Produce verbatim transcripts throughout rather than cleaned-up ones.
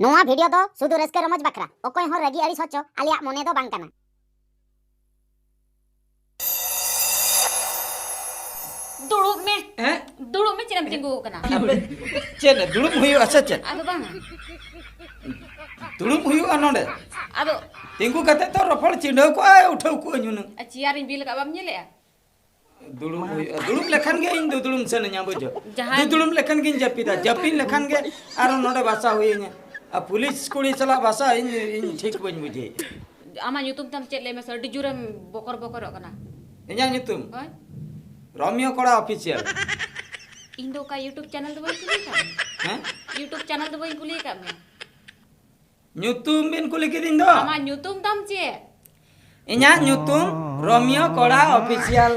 ᱱᱚᱣᱟ ᱵᱷᱤᱰᱤᱭᱳ ᱫᱚ ᱥᱩᱫᱷᱩ ᱨᱟᱹᱥᱠᱟᱹ ᱨᱚᱢᱚᱡᱽ ᱵᱟᱠᱷᱨᱟ, ᱚᱠᱚᱭ ᱦᱚᱸ ᱨᱟᱹᱜᱤ ᱟᱹᱲᱤᱥ ᱦᱚᱪᱚ ᱟᱞᱮᱭᱟᱜ ᱢᱚᱱᱮ ᱫᱚ ᱵᱟᱝ ᱠᱟᱱᱟ᱾ ᱫᱩᱲᱩᱵ ᱢᱮ᱾ ᱦᱮᱸ? ᱫᱩᱲᱩᱵ ᱢᱮ, ᱪᱮᱫ ᱮᱢ ᱛᱤᱸᱜᱩ ᱟᱠᱟᱱᱟ? ᱟᱯᱮ ᱪᱮᱫ ᱫᱩᱲᱩᱵ ᱦᱩᱭᱩᱜᱼᱟ ᱥᱮ ᱪᱮᱫ? ᱟᱫᱚ ᱵᱟᱝᱟ᱾ ᱫᱩᱲᱩᱵ ᱦᱩᱭᱩᱜᱼᱟ ᱱᱚᱰᱮ᱾ ᱟᱫᱚ ᱛᱤᱸᱜᱩ ᱠᱟᱛᱮ ᱛᱚ ᱨᱚᱯᱚᱲ ᱪᱤᱰᱷᱟᱹᱣ ᱠᱚᱜᱼᱟᱭ, ᱩᱴᱷᱟᱹᱣ ᱠᱚᱜᱼᱟᱹᱧ ᱦᱩᱱᱟᱹᱝ᱾ ᱟᱨ ᱪᱮᱭᱟᱨᱤᱧ ᱵᱤᱞ ᱟᱠᱟᱫ, ᱵᱟᱢ ᱧᱮᱞᱮᱜᱼᱟ? ᱫᱩᱲᱩᱵ ᱦᱩᱭᱩᱜᱼᱟ᱾ ᱫᱩᱲᱩᱵ ᱞᱮᱠᱷᱟᱱ ᱜᱮ ᱤᱧ ᱫᱩᱫᱲᱩᱢ ᱥᱟᱱᱟᱧᱟ, ᱵᱩᱡᱷᱟᱹᱣ᱾ ᱡᱟᱦᱟᱸᱭ ᱫᱩᱫᱲᱩᱢ ᱞᱮᱠᱷᱟᱱ ᱜᱤᱧ ᱡᱟᱹᱯᱤᱫᱟ᱾ ᱡᱟᱹᱯᱤᱫ ᱞᱮᱠᱷᱟᱱ ᱜᱮ ᱟᱨᱚ ᱱᱚᱰᱮ ᱵᱟᱥᱟ ᱦᱩᱭᱟᱹᱧᱟ᱾ ᱟᱨ ᱯᱩᱞᱤᱥ ᱠᱩᱲᱤ ᱥᱟᱞᱟᱜ ᱵᱟᱥᱟ ᱤᱧ, ᱤᱧ ᱴᱷᱤᱠ ᱵᱟᱹᱧ ᱵᱩᱡᱷᱟᱹᱣᱮᱫᱼᱟ᱾ ᱟᱢᱟᱜ ᱧᱩᱛᱩᱢ ᱛᱟᱢ ᱪᱮᱫ, ᱞᱟᱹᱭ ᱢᱮᱥᱮ? ᱟᱹᱰᱤ ᱡᱳᱨᱮᱢ ᱵᱚᱠᱚᱨ ᱵᱚᱠᱚᱨᱚᱜ ᱠᱟᱱᱟ᱾ ᱤᱧᱟᱹᱜ ᱧᱩᱛᱩᱢ? ᱦᱳᱭ᱾ ᱨᱳᱢᱤᱭᱳ ᱠᱚᱲᱟ ᱚᱯᱷᱤᱥᱤᱭᱟᱞ᱾ ᱤᱧ ᱫᱚ ᱚᱠᱟ YouTube ᱪᱮᱱᱮᱞ ᱫᱚ ᱵᱟᱹᱧ ᱠᱩᱞᱤ ᱟᱠᱟᱫ ᱢᱮᱭᱟ᱾ ᱦᱮᱸ? YouTube ᱪᱮᱱᱮᱞ ᱫᱚ ᱵᱟᱹᱧ ᱠᱩᱞᱤ ᱟᱠᱟᱫ ᱢᱮᱭᱟ᱾ ᱧᱩᱛᱩᱢ ᱵᱤᱱ ᱠᱩᱞᱤ ᱠᱤᱫᱤᱧ ᱫᱚ? ᱟᱢᱟᱜ ᱧᱩᱛᱩᱢ ᱛᱟᱢ ᱪᱮᱫ? ᱤᱧᱟᱹᱜ ᱧᱩᱛᱩᱢ ᱨᱳᱢᱤᱭᱳ ᱠᱚᱲᱟ ᱚᱯᱷᱤᱥᱤᱭᱟᱞ᱾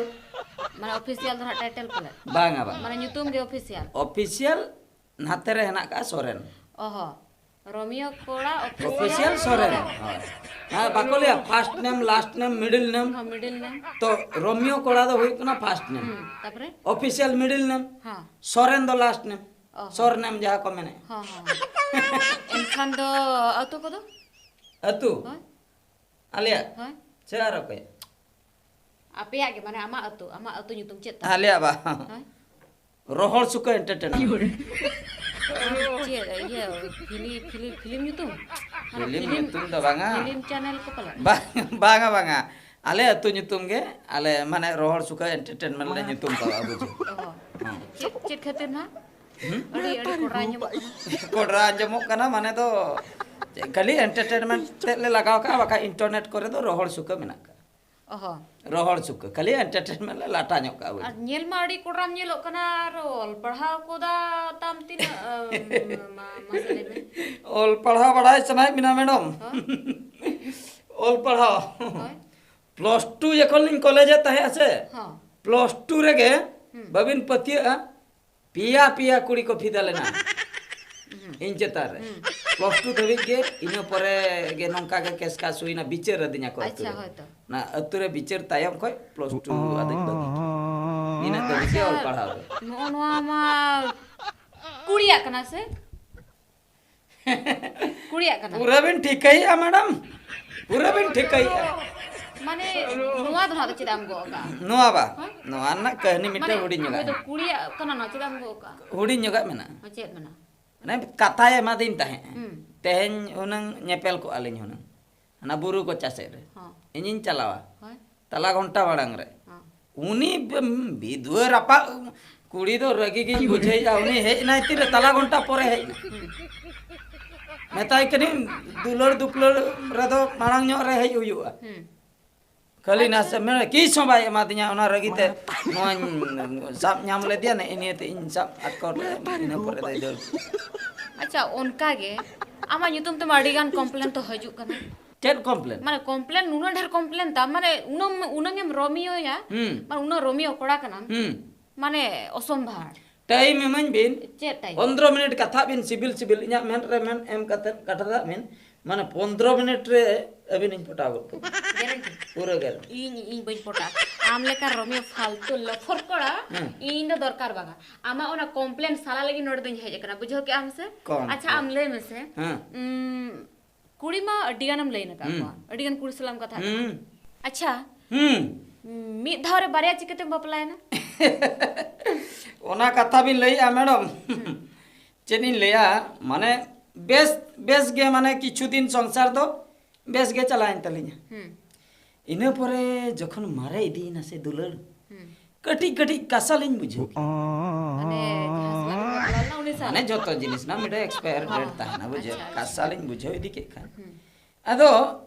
ᱢᱟᱱᱮ ᱚᱯᱷᱤᱥᱤᱭᱟᱞ ᱫᱚ ᱦᱟᱸᱜ ᱴᱟᱭᱴᱮᱞ ᱯᱟᱞᱮᱫ? ᱵᱟᱝᱟ, ᱵᱟᱝᱟ᱾ ᱢᱟᱱᱮ ᱧᱩᱛᱩᱢ ᱜᱮ ᱚᱯᱷᱤᱥᱤᱭᱟᱞ? ᱚᱯᱷᱤᱥᱤᱭᱟᱞ ᱱᱟᱛᱮ ᱨᱮ ᱦᱮᱱᱟᱜ ᱠᱟᱜᱼᱟ ᱥᱚᱨᱮᱱ᱾ ᱚᱦᱚ, ᱨᱳᱢᱤᱭᱳ ᱠᱚᱲᱟ ᱚᱯᱷᱤᱥᱤᱭᱟᱞ ᱚᱯᱷᱤᱥᱤᱭᱟᱞ ᱥᱚᱨᱮᱱ᱾ ᱥᱚᱨᱮᱱ᱾ ᱦᱳᱭ᱾ ᱦᱮᱸ, ᱵᱟᱠᱚ ᱞᱟᱹᱭᱟ ᱯᱷᱟᱥᱴ ᱱᱮᱢ, ᱞᱟᱥᱴ ᱱᱮᱢ, ᱢᱤᱰᱤᱞ ᱱᱮᱢ᱾ ᱦᱚᱸ, ᱢᱤᱰᱤᱞ ᱱᱮᱢ᱾ ᱛᱚ ᱨᱳᱢᱤᱭᱳ ᱠᱚᱲᱟ ᱫᱚ ᱦᱩᱭᱩᱜ ᱠᱟᱱᱟ ᱯᱷᱟᱥᱴ ᱱᱮᱢ᱾ ᱦᱩᱸ, ᱛᱟᱯᱚᱨᱮ? ᱚᱯᱷᱤᱥᱤᱭᱟᱞ ᱢᱤᱰᱤᱞ ᱱᱮᱢ᱾ ᱦᱮᱸ᱾ ᱥᱚᱨᱮᱱ ᱫᱚ ᱞᱟᱥᱴ ᱱᱮᱢ᱾ ᱚ, ᱦᱚᱸ᱾ ᱥᱚᱨᱱᱮᱢ ᱡᱟᱦᱟᱸ ᱠᱚ ᱢᱮᱱᱮᱫ᱾ ᱦᱚᱸ, ᱦᱚᱸ, ᱦᱚᱸ᱾ ᱮᱱᱠᱷᱟᱱ ᱫᱚ ᱟᱹᱛᱩ ᱠᱚᱫᱚ? ᱟᱹᱛᱩ? ᱦᱳᱭ᱾ ᱟᱞᱮᱭᱟᱜ? ᱦᱳᱭ᱾ ᱥᱮ ᱟᱨ ᱚᱠᱚᱭᱟᱜ? ᱟᱯᱮᱭᱟᱜ ᱜᱮ, ᱢᱟᱱᱮ ᱟᱢᱟᱜ ᱟᱹᱛᱩ, ᱟᱢᱟᱜ ᱟᱹᱛᱩ ᱧᱩᱛᱩᱢ ᱪᱮᱫ ᱛᱟᱢ? ᱟᱞᱮᱭᱟᱜ ᱵᱟ? ᱦᱳᱭ᱾ ᱨᱚᱦᱚᱲ ᱥᱩᱠᱟᱹ ᱮᱱᱴᱟᱨᱴᱮᱱᱢᱮᱱᱴ᱾ ᱟᱢ ᱪᱮᱫ ᱤᱭᱟᱹ ᱯᱷᱤᱞᱤ-, ᱯᱷᱤᱞᱤ-, ᱯᱷᱤᱞᱤᱢ ᱧᱩᱛᱩᱢ? ᱢᱟᱱᱮ ᱯᱷᱤᱞᱤᱢ ᱯᱷᱤᱞᱤᱢ, ᱧᱩᱛᱩᱢ ᱫᱚ ᱵᱟᱝᱟ᱾ ᱯᱷᱤᱞᱤᱢ ᱪᱮᱱᱮᱞ ᱠᱚ ᱯᱟᱞᱮ? ᱵᱟ-, ᱵᱟᱝᱟ, ᱵᱟᱝᱟ᱾ ᱟᱞᱮ ᱟᱹᱛᱩ ᱧᱩᱛᱩᱢ ᱜᱮ, ᱟᱞᱮ ᱢᱟᱱᱮ ᱨᱚᱦᱚᱲ ᱥᱩᱠᱟᱹ ᱮᱱᱴᱟᱨᱴᱮᱱᱢᱮᱱᱴ ᱞᱮ ᱧᱩᱛᱩᱢ ᱠᱟᱣᱟ, ᱵᱩᱡᱷᱟᱹᱣ᱾ ᱚ ᱦᱚᱸ᱾ ᱦᱮᱸ᱾ ᱪᱮᱫ, ᱪᱮᱫ ᱠᱷᱟᱹᱛᱤᱨ ᱱᱟᱦᱟᱜ? ᱦᱩᱸ? ᱟᱹᱰᱤ, ᱟᱹᱰᱤ ᱠᱚᱰᱨᱟ ᱟᱸᱡᱚᱢᱚᱜ ᱠᱟᱱᱟ᱾ ᱠᱚᱰᱨᱟ ᱟᱸᱡᱚᱢᱚᱜ ᱠᱟᱱᱟ, ᱢᱟᱱᱮ ᱫᱚ ᱪᱮᱫ, ᱠᱷᱟᱹᱞᱤ ᱮᱱᱴᱟᱨᱴᱮᱱᱢᱮᱱᱴ ᱛᱮᱫ ᱞᱮ ᱞᱟᱜᱟᱣ ᱠᱟᱜᱼᱟ, ᱵᱟᱠᱷᱟᱡ ᱤᱱᱴᱟᱨᱱᱮᱴ ᱠᱚᱨᱮ ᱫᱚ ᱨᱚᱦᱚᱲ ᱥᱩᱠᱟᱹ ᱢᱮᱱᱟᱜ ᱠᱟᱜᱼᱟ᱾ ᱚ ᱦᱚᱸ᱾ ᱨᱚᱦᱚᱲ ᱥᱩᱠᱟᱹ, ᱠᱷᱟᱹᱞᱤ ᱮᱱᱴᱟᱨᱴᱮᱱᱢᱮᱱᱴ ᱞᱮ ᱞᱟᱴᱟ ᱧᱚᱜ ᱠᱟᱜᱼᱟ, ᱵᱩᱡᱷᱟᱹᱣ᱾ ᱟᱨ ᱧᱮᱞ ᱢᱟ ᱟᱹᱰᱤ ᱠᱚᱰᱨᱟᱢ ᱧᱮᱞᱚᱜ ᱠᱟᱱᱟ, ᱟᱨ ᱚᱞ ᱯᱟᱲᱦᱟᱣ ᱠᱚᱫᱟ ᱛᱟᱢ ᱛᱤᱱᱟᱹᱜ, ᱟᱢ, ᱢᱟ, ᱢᱟᱥᱮ ᱞᱟᱹᱭ ᱢᱮ᱾ ᱚᱞ ᱯᱟᱲᱦᱟᱣ ᱵᱟᱲᱟᱭ ᱥᱟᱱᱟᱭᱮᱫ ᱵᱮᱱᱟ, ᱢᱮᱰᱟᱢ? ᱦᱳᱭ᱾ ᱚᱞ ᱯᱟᱲᱦᱟᱣ᱾ ᱦᱳᱭ᱾ ᱯᱞᱟᱥ ᱴᱩ ᱡᱚᱠᱷᱚᱱ ᱞᱤᱧ ᱠᱚᱞᱮᱡᱮᱫ ᱛᱟᱦᱮᱸᱜᱼᱟ ᱥᱮ, ᱦᱚᱸ᱾ ᱯᱞᱟᱥ ᱴᱩ ᱨᱮᱜᱮ, ᱦᱩᱸ᱾ ᱵᱟᱹᱵᱤᱱ ᱯᱟᱹᱛᱭᱟᱹᱜᱼᱟ, ᱯᱮᱭᱟ, ᱯᱮᱭᱟ ᱠᱩᱲᱤ ᱠᱚ ᱯᱷᱤᱫᱟ ᱞᱮᱱᱟ᱾ ᱦᱩᱸ᱾ ᱤᱧ ᱪᱮᱛᱟᱱ ᱨᱮ᱾ ᱦᱩᱸ᱾ ᱯᱞᱟᱥ ᱴᱩ ᱫᱷᱟᱹᱵᱤᱡ ᱜᱮ, ᱤᱱᱟᱹ ᱯᱚᱨᱮ ᱜᱮ ᱱᱚᱝᱠᱟ ᱜᱮ ᱠᱮᱥ ᱠᱟᱥ ᱦᱩᱭᱱᱟ, ᱵᱤᱪᱟᱹᱨ ᱟᱹᱫᱤᱧᱟ ᱠᱚ ᱟᱹᱛᱩ ᱟᱪᱪᱷᱟ, ᱨᱮ᱾ ᱦᱳᱭ ᱛᱚ᱾ ᱚᱱᱟ ᱟᱹᱛᱩ ᱨᱮ ᱵᱤᱪᱟᱹᱨ ᱛᱟᱭᱚᱢ ᱠᱷᱚᱡ ᱯᱞᱟᱥ ᱴᱩ ᱟᱹᱫᱤᱧ ᱵᱟᱹᱜᱤ ᱠᱮᱫᱟ᱾ ᱤᱱᱟᱹᱜ ᱫᱷᱟᱹᱵᱤᱡ ᱜᱮ ᱚᱞ ᱟᱪᱪᱷᱟ, ᱯᱟᱲᱦᱟᱣ ᱫᱚ᱾ ᱱᱚᱜᱼᱚ ᱱᱚᱣᱟ ᱢᱟ ᱠᱩᱲᱤᱭᱟᱜ ᱠᱟᱱᱟ ᱥᱮ? ᱠᱩᱲᱤᱭᱟᱜ ᱠᱟᱱᱟ᱾ ᱯᱩᱨᱟᱹ ᱵᱤᱱ ᱴᱷᱤᱠᱟᱹᱭᱮᱫᱼᱟ ᱢᱮᱰᱟᱢ, ᱯᱩᱨᱟᱹ ᱵᱤᱱ ᱴᱷᱤᱠᱟᱹᱭᱮᱫᱼᱟ᱾ ᱢᱟᱱᱮ ᱱᱚᱣᱟ ᱫᱚ ᱦᱟᱸᱜ ᱫᱚ ᱪᱮᱫᱟᱜ ᱮᱢ ᱜᱚᱜ ᱟᱠᱟᱫᱼᱟ? ᱱᱚᱣᱟ ᱵᱟ, ᱦᱮᱸ? ᱱᱚᱣᱟ ᱨᱮᱱᱟᱜ ᱠᱟᱹᱦᱱᱤ ᱢᱤᱫᱴᱮᱱ ᱢᱟᱱᱮ ᱦᱩᱰᱤᱧ ᱧᱚᱜ ᱟᱢ ᱫᱚ ᱠᱩᱲᱤᱭᱟᱜ ᱠᱟᱱᱟ, ᱱᱚᱣᱟ ᱪᱮᱫᱟᱜ ᱮᱢ ᱜᱚᱜ ᱟᱠᱟᱫᱼᱟ? ᱦᱩᱰᱤᱧ ᱧᱚᱜᱟᱜ ᱢᱮᱱᱟᱜᱼᱟ᱾ ᱦᱮᱸ, ᱪᱮᱫ ᱢᱮᱱᱟᱜᱼᱟ? ᱢᱟᱱᱮ ᱠᱟᱛᱷᱟᱭ ᱮᱢᱟᱫᱤᱧ ᱛᱟᱦᱮᱸᱫ, ᱦᱩᱸ᱾ ᱛᱮᱦᱮᱧ ᱦᱩᱱᱟᱹᱝ ᱧᱮᱯᱮᱞ ᱠᱚᱜᱼᱟ ᱞᱤᱧ ᱦᱩᱱᱟᱹᱝ ᱦᱟᱱᱟ ᱵᱩᱨᱩ ᱠᱚᱪᱟ ᱥᱮᱫ ᱨᱮ᱾ ᱦᱚᱸ᱾ ᱤᱧᱤᱧ ᱪᱟᱞᱟᱣᱟ᱾ ᱦᱳᱭ᱾ ᱛᱟᱞᱟ ᱜᱷᱚᱱᱴᱟ ᱢᱟᱲᱟᱝ ᱨᱮ᱾ ᱦᱚᱸ᱾ ᱩᱱᱤ ᱵᱤᱫᱷᱩᱣᱟᱹ ᱨᱟᱯᱟᱜ ᱠᱩᱲᱤ ᱫᱚ ᱨᱟᱹᱜᱤ ᱜᱤᱧ ᱵᱩᱡᱷᱟᱹᱣᱮᱫᱼᱟ᱾ ᱩᱱᱤ ᱦᱮᱡ ᱮᱱᱟᱭ ᱛᱤᱨᱮ? ᱛᱟᱞᱟ ᱜᱷᱚᱱᱴᱟ ᱯᱚᱨᱮ ᱦᱮᱡ ᱮᱱᱟ᱾ ᱢᱮᱛᱟᱭ ᱠᱟᱹᱱᱟᱹᱧ, ᱫᱩᱞᱟᱹᱲ ᱫᱩᱯᱞᱟᱹᱲ ᱨᱮᱫᱚ ᱢᱟᱲᱟᱝ ᱧᱚᱜ ᱨᱮ ᱦᱮᱡ ᱦᱩᱭᱩᱜᱼᱟ᱾ ᱦᱩᱸ᱾ ᱠᱷᱟᱹᱞᱤ ᱟᱪᱪᱷᱟ᱾ ᱱᱟᱥᱮ ᱢᱮᱱᱟ, ᱠᱤᱥ ᱦᱚᱸ ᱵᱟᱭ ᱮᱢᱟᱫᱤᱧᱟ᱾ ᱚᱱᱟ ᱨᱟᱹᱜᱤ ᱛᱮ ᱱᱚᱣᱟᱧ ᱥᱟᱵ ᱧᱟᱢ ᱞᱮᱫᱮᱭᱟ, ᱱᱮᱜᱼᱮ ᱱᱤᱭᱟᱹ ᱛᱮ ᱤᱧ ᱥᱟᱵ ᱟᱴᱠᱟᱣ ᱞᱮᱫᱟ, ᱤᱱᱟᱹ ᱯᱚᱨᱮ ᱫᱚᱭ ᱫᱟᱹᱲ ᱠᱮᱫᱟ᱾ ᱟᱪᱪᱷᱟ, ᱚᱱᱠᱟ ᱜᱮ ᱟᱢᱟᱜ ᱧᱩᱛᱩᱢ ᱛᱮᱢᱟ ᱟᱹᱰᱤ ᱜᱟᱱ ᱠᱚᱢᱯᱞᱮᱱ ᱛᱚ ᱦᱤᱡᱩᱜ ᱠᱟᱱᱟ᱾ ᱪᱮᱫ ᱠᱚᱢᱯᱞᱮᱱ? ᱢᱟᱱᱮ ᱠᱚᱢᱯᱞᱮᱱ, ᱱᱩᱱᱟᱹᱜ ᱰᱷᱮᱨ ᱠᱚᱢᱯᱞᱮᱱ ᱛᱟᱢ, ᱢᱟᱱᱮ ᱩᱱᱟᱹᱜ, ᱩᱱᱟᱹᱜ ᱮᱢ ᱨᱳᱢᱤᱭᱳᱭᱟ, ᱦᱩᱸ᱾ ᱢᱟᱱᱮ ᱩᱱᱟᱹᱜ ᱨᱳᱢᱤᱭᱳ ᱠᱚᱲᱟ ᱠᱟᱱᱟᱢ, ᱦᱩᱸ᱾ ᱢᱟᱱᱮ ᱚᱥᱚᱢᱵᱷᱟᱲ᱾ ᱴᱟᱭᱤᱢ ᱮᱢᱟᱹᱧ ᱵᱤᱱ᱾ ᱪᱮᱫ ᱴᱟᱭᱤᱢ? ᱯᱚᱱᱫᱽᱨᱚ ᱢᱤᱱᱤᱴ ᱠᱟᱛᱷᱟᱜ ᱵᱤᱱ, ᱥᱤᱵᱤᱞ ᱥᱤᱵᱤᱞ ᱤᱧᱟᱹᱜ ᱢᱮᱫ ᱨᱮ ᱢᱮᱫ ᱮᱢ ᱠᱟᱛᱮ ᱠᱟᱛᱷᱟ ᱫᱟᱜ ᱵᱤᱱ, ᱢᱟᱱᱮ ᱯᱚᱱᱫᱽᱨᱚ ᱢᱤᱱᱤᱴ ᱨᱮ ᱟᱹᱵᱤᱱᱤᱧ ᱯᱚᱴᱟᱣ ᱜᱚᱫ ᱠᱟᱵᱤᱱᱟ᱾ ᱜᱮᱨᱮᱱᱴᱤ? ᱯᱩᱨᱟᱹ ᱜᱮᱨᱮᱱᱴᱤ᱾ ᱤᱧ, ᱤᱧ ᱵᱟᱹᱧ ᱯᱚᱴᱟᱜᱼᱟ᱾ ᱟᱢ ᱞᱮᱠᱟ ᱨᱳᱢᱤᱭᱳ ᱯᱷᱟᱞᱛᱩ ᱞᱚᱯᱷᱚᱨ ᱠᱚᱲᱟ ᱦᱮᱸ᱾ ᱤᱧ ᱫᱚ ᱫᱚᱨᱠᱟᱨ ᱵᱟᱝᱟ᱾ ᱟᱢᱟᱜ ᱚᱱᱟ ᱠᱚᱢᱯᱞᱮᱱ ᱥᱟᱞᱟ ᱞᱟᱹᱜᱤᱫ ᱱᱚᱰᱮ ᱫᱚᱧ ᱦᱮᱡ ᱟᱠᱟᱱᱟ, ᱵᱩᱡᱷᱟᱹᱣ ᱠᱮᱜᱼᱟᱢ ᱥᱮ? ᱠᱚᱢᱯᱞᱮᱱ᱾ ᱟᱪᱪᱷᱟ, ᱟᱢ ᱞᱟᱹᱭ ᱢᱮᱥᱮ᱾ ᱦᱮᱸ᱾ ᱩᱸ, ᱠᱩᱲᱤ ᱢᱟ ᱟᱹᱰᱤ ᱜᱟᱱᱮᱢ ᱞᱟᱹᱭ ᱟᱠᱟᱫ ᱦᱩᱸ᱾ ᱠᱚᱣᱟ, ᱟᱹᱰᱤ ᱜᱟᱱ ᱠᱩᱲᱤ ᱥᱟᱞᱟᱜ ᱮᱢ ᱠᱟᱛᱷᱟ ᱦᱩᱸ᱾ ᱠᱟᱱᱟ᱾ ᱟᱪᱪᱷᱟ, ᱦᱩᱸ᱾ ᱢᱤᱫ ᱫᱷᱟᱣ ᱨᱮ ᱵᱟᱨᱭᱟ ᱪᱤᱠᱟᱹᱛᱮᱢ ᱵᱟᱯᱞᱟᱭᱮᱱᱟ? ᱚᱱᱟ ᱠᱟᱛᱷᱟ ᱵᱤᱱ ᱞᱟᱹᱭᱮᱜᱼᱟ ᱢᱮᱰᱟᱢ᱾ ᱦᱩᱸ᱾ ᱪᱮᱫ ᱤᱧ ᱞᱟᱹᱭᱟ, ᱢᱟᱱᱮ ᱵᱮᱥ, ᱵᱮᱥ ᱜᱮ, ᱢᱟᱱᱮ ᱠᱤᱪᱷᱩ ᱫᱤᱱ ᱥᱚᱝᱥᱟᱨ ᱫᱚ ᱵᱮᱥ ᱜᱮ ᱪᱟᱞᱟᱣᱮᱱ ᱛᱟᱹᱞᱤᱧᱟ᱾ ᱦᱩᱸ᱾ ᱤᱱᱟᱹ ᱯᱚᱨᱮ ᱡᱚᱠᱷᱚᱱ ᱢᱟᱨᱮ ᱤᱫᱤᱭᱮᱱᱟ ᱥᱮ ᱫᱩᱞᱟᱹᱲ, ᱦᱩᱸ᱾ ᱠᱟᱹᱴᱤᱡ ᱠᱟᱹᱴᱤᱡ ᱠᱟᱥᱟ ᱞᱤᱧ ᱵᱩᱡᱷᱟᱹᱣ ᱠᱮᱫᱟ᱾ ᱢᱟᱱᱮ ᱡᱟᱦᱟᱸ ᱥᱟᱞᱟᱜ ᱵᱤᱱ ᱵᱟᱯᱞᱟ ᱞᱮᱱᱟ, ᱩᱱᱤ ᱥᱟᱞᱟᱜ? ᱢᱟᱱᱮ ᱡᱚᱛᱚ ᱡᱤᱱᱤᱥ ᱨᱮᱱᱟᱜ ᱢᱤᱫᱴᱮᱱ ᱮᱠᱥᱯᱟᱭᱟᱨ ᱦᱚᱸ, ᱰᱮᱴ ᱛᱟᱦᱮᱱᱟ, ᱵᱩᱡᱷᱟᱹᱣ? ᱟᱪᱪᱷᱟ, ᱟᱪᱪᱷᱟ᱾ ᱠᱟᱥᱟ ᱞᱤᱧ ᱵᱩᱡᱷᱟᱹᱣ ᱤᱫᱤ ᱠᱮᱫ ᱠᱷᱟᱱ᱾ ᱦᱩᱸ᱾ ᱟᱫᱚ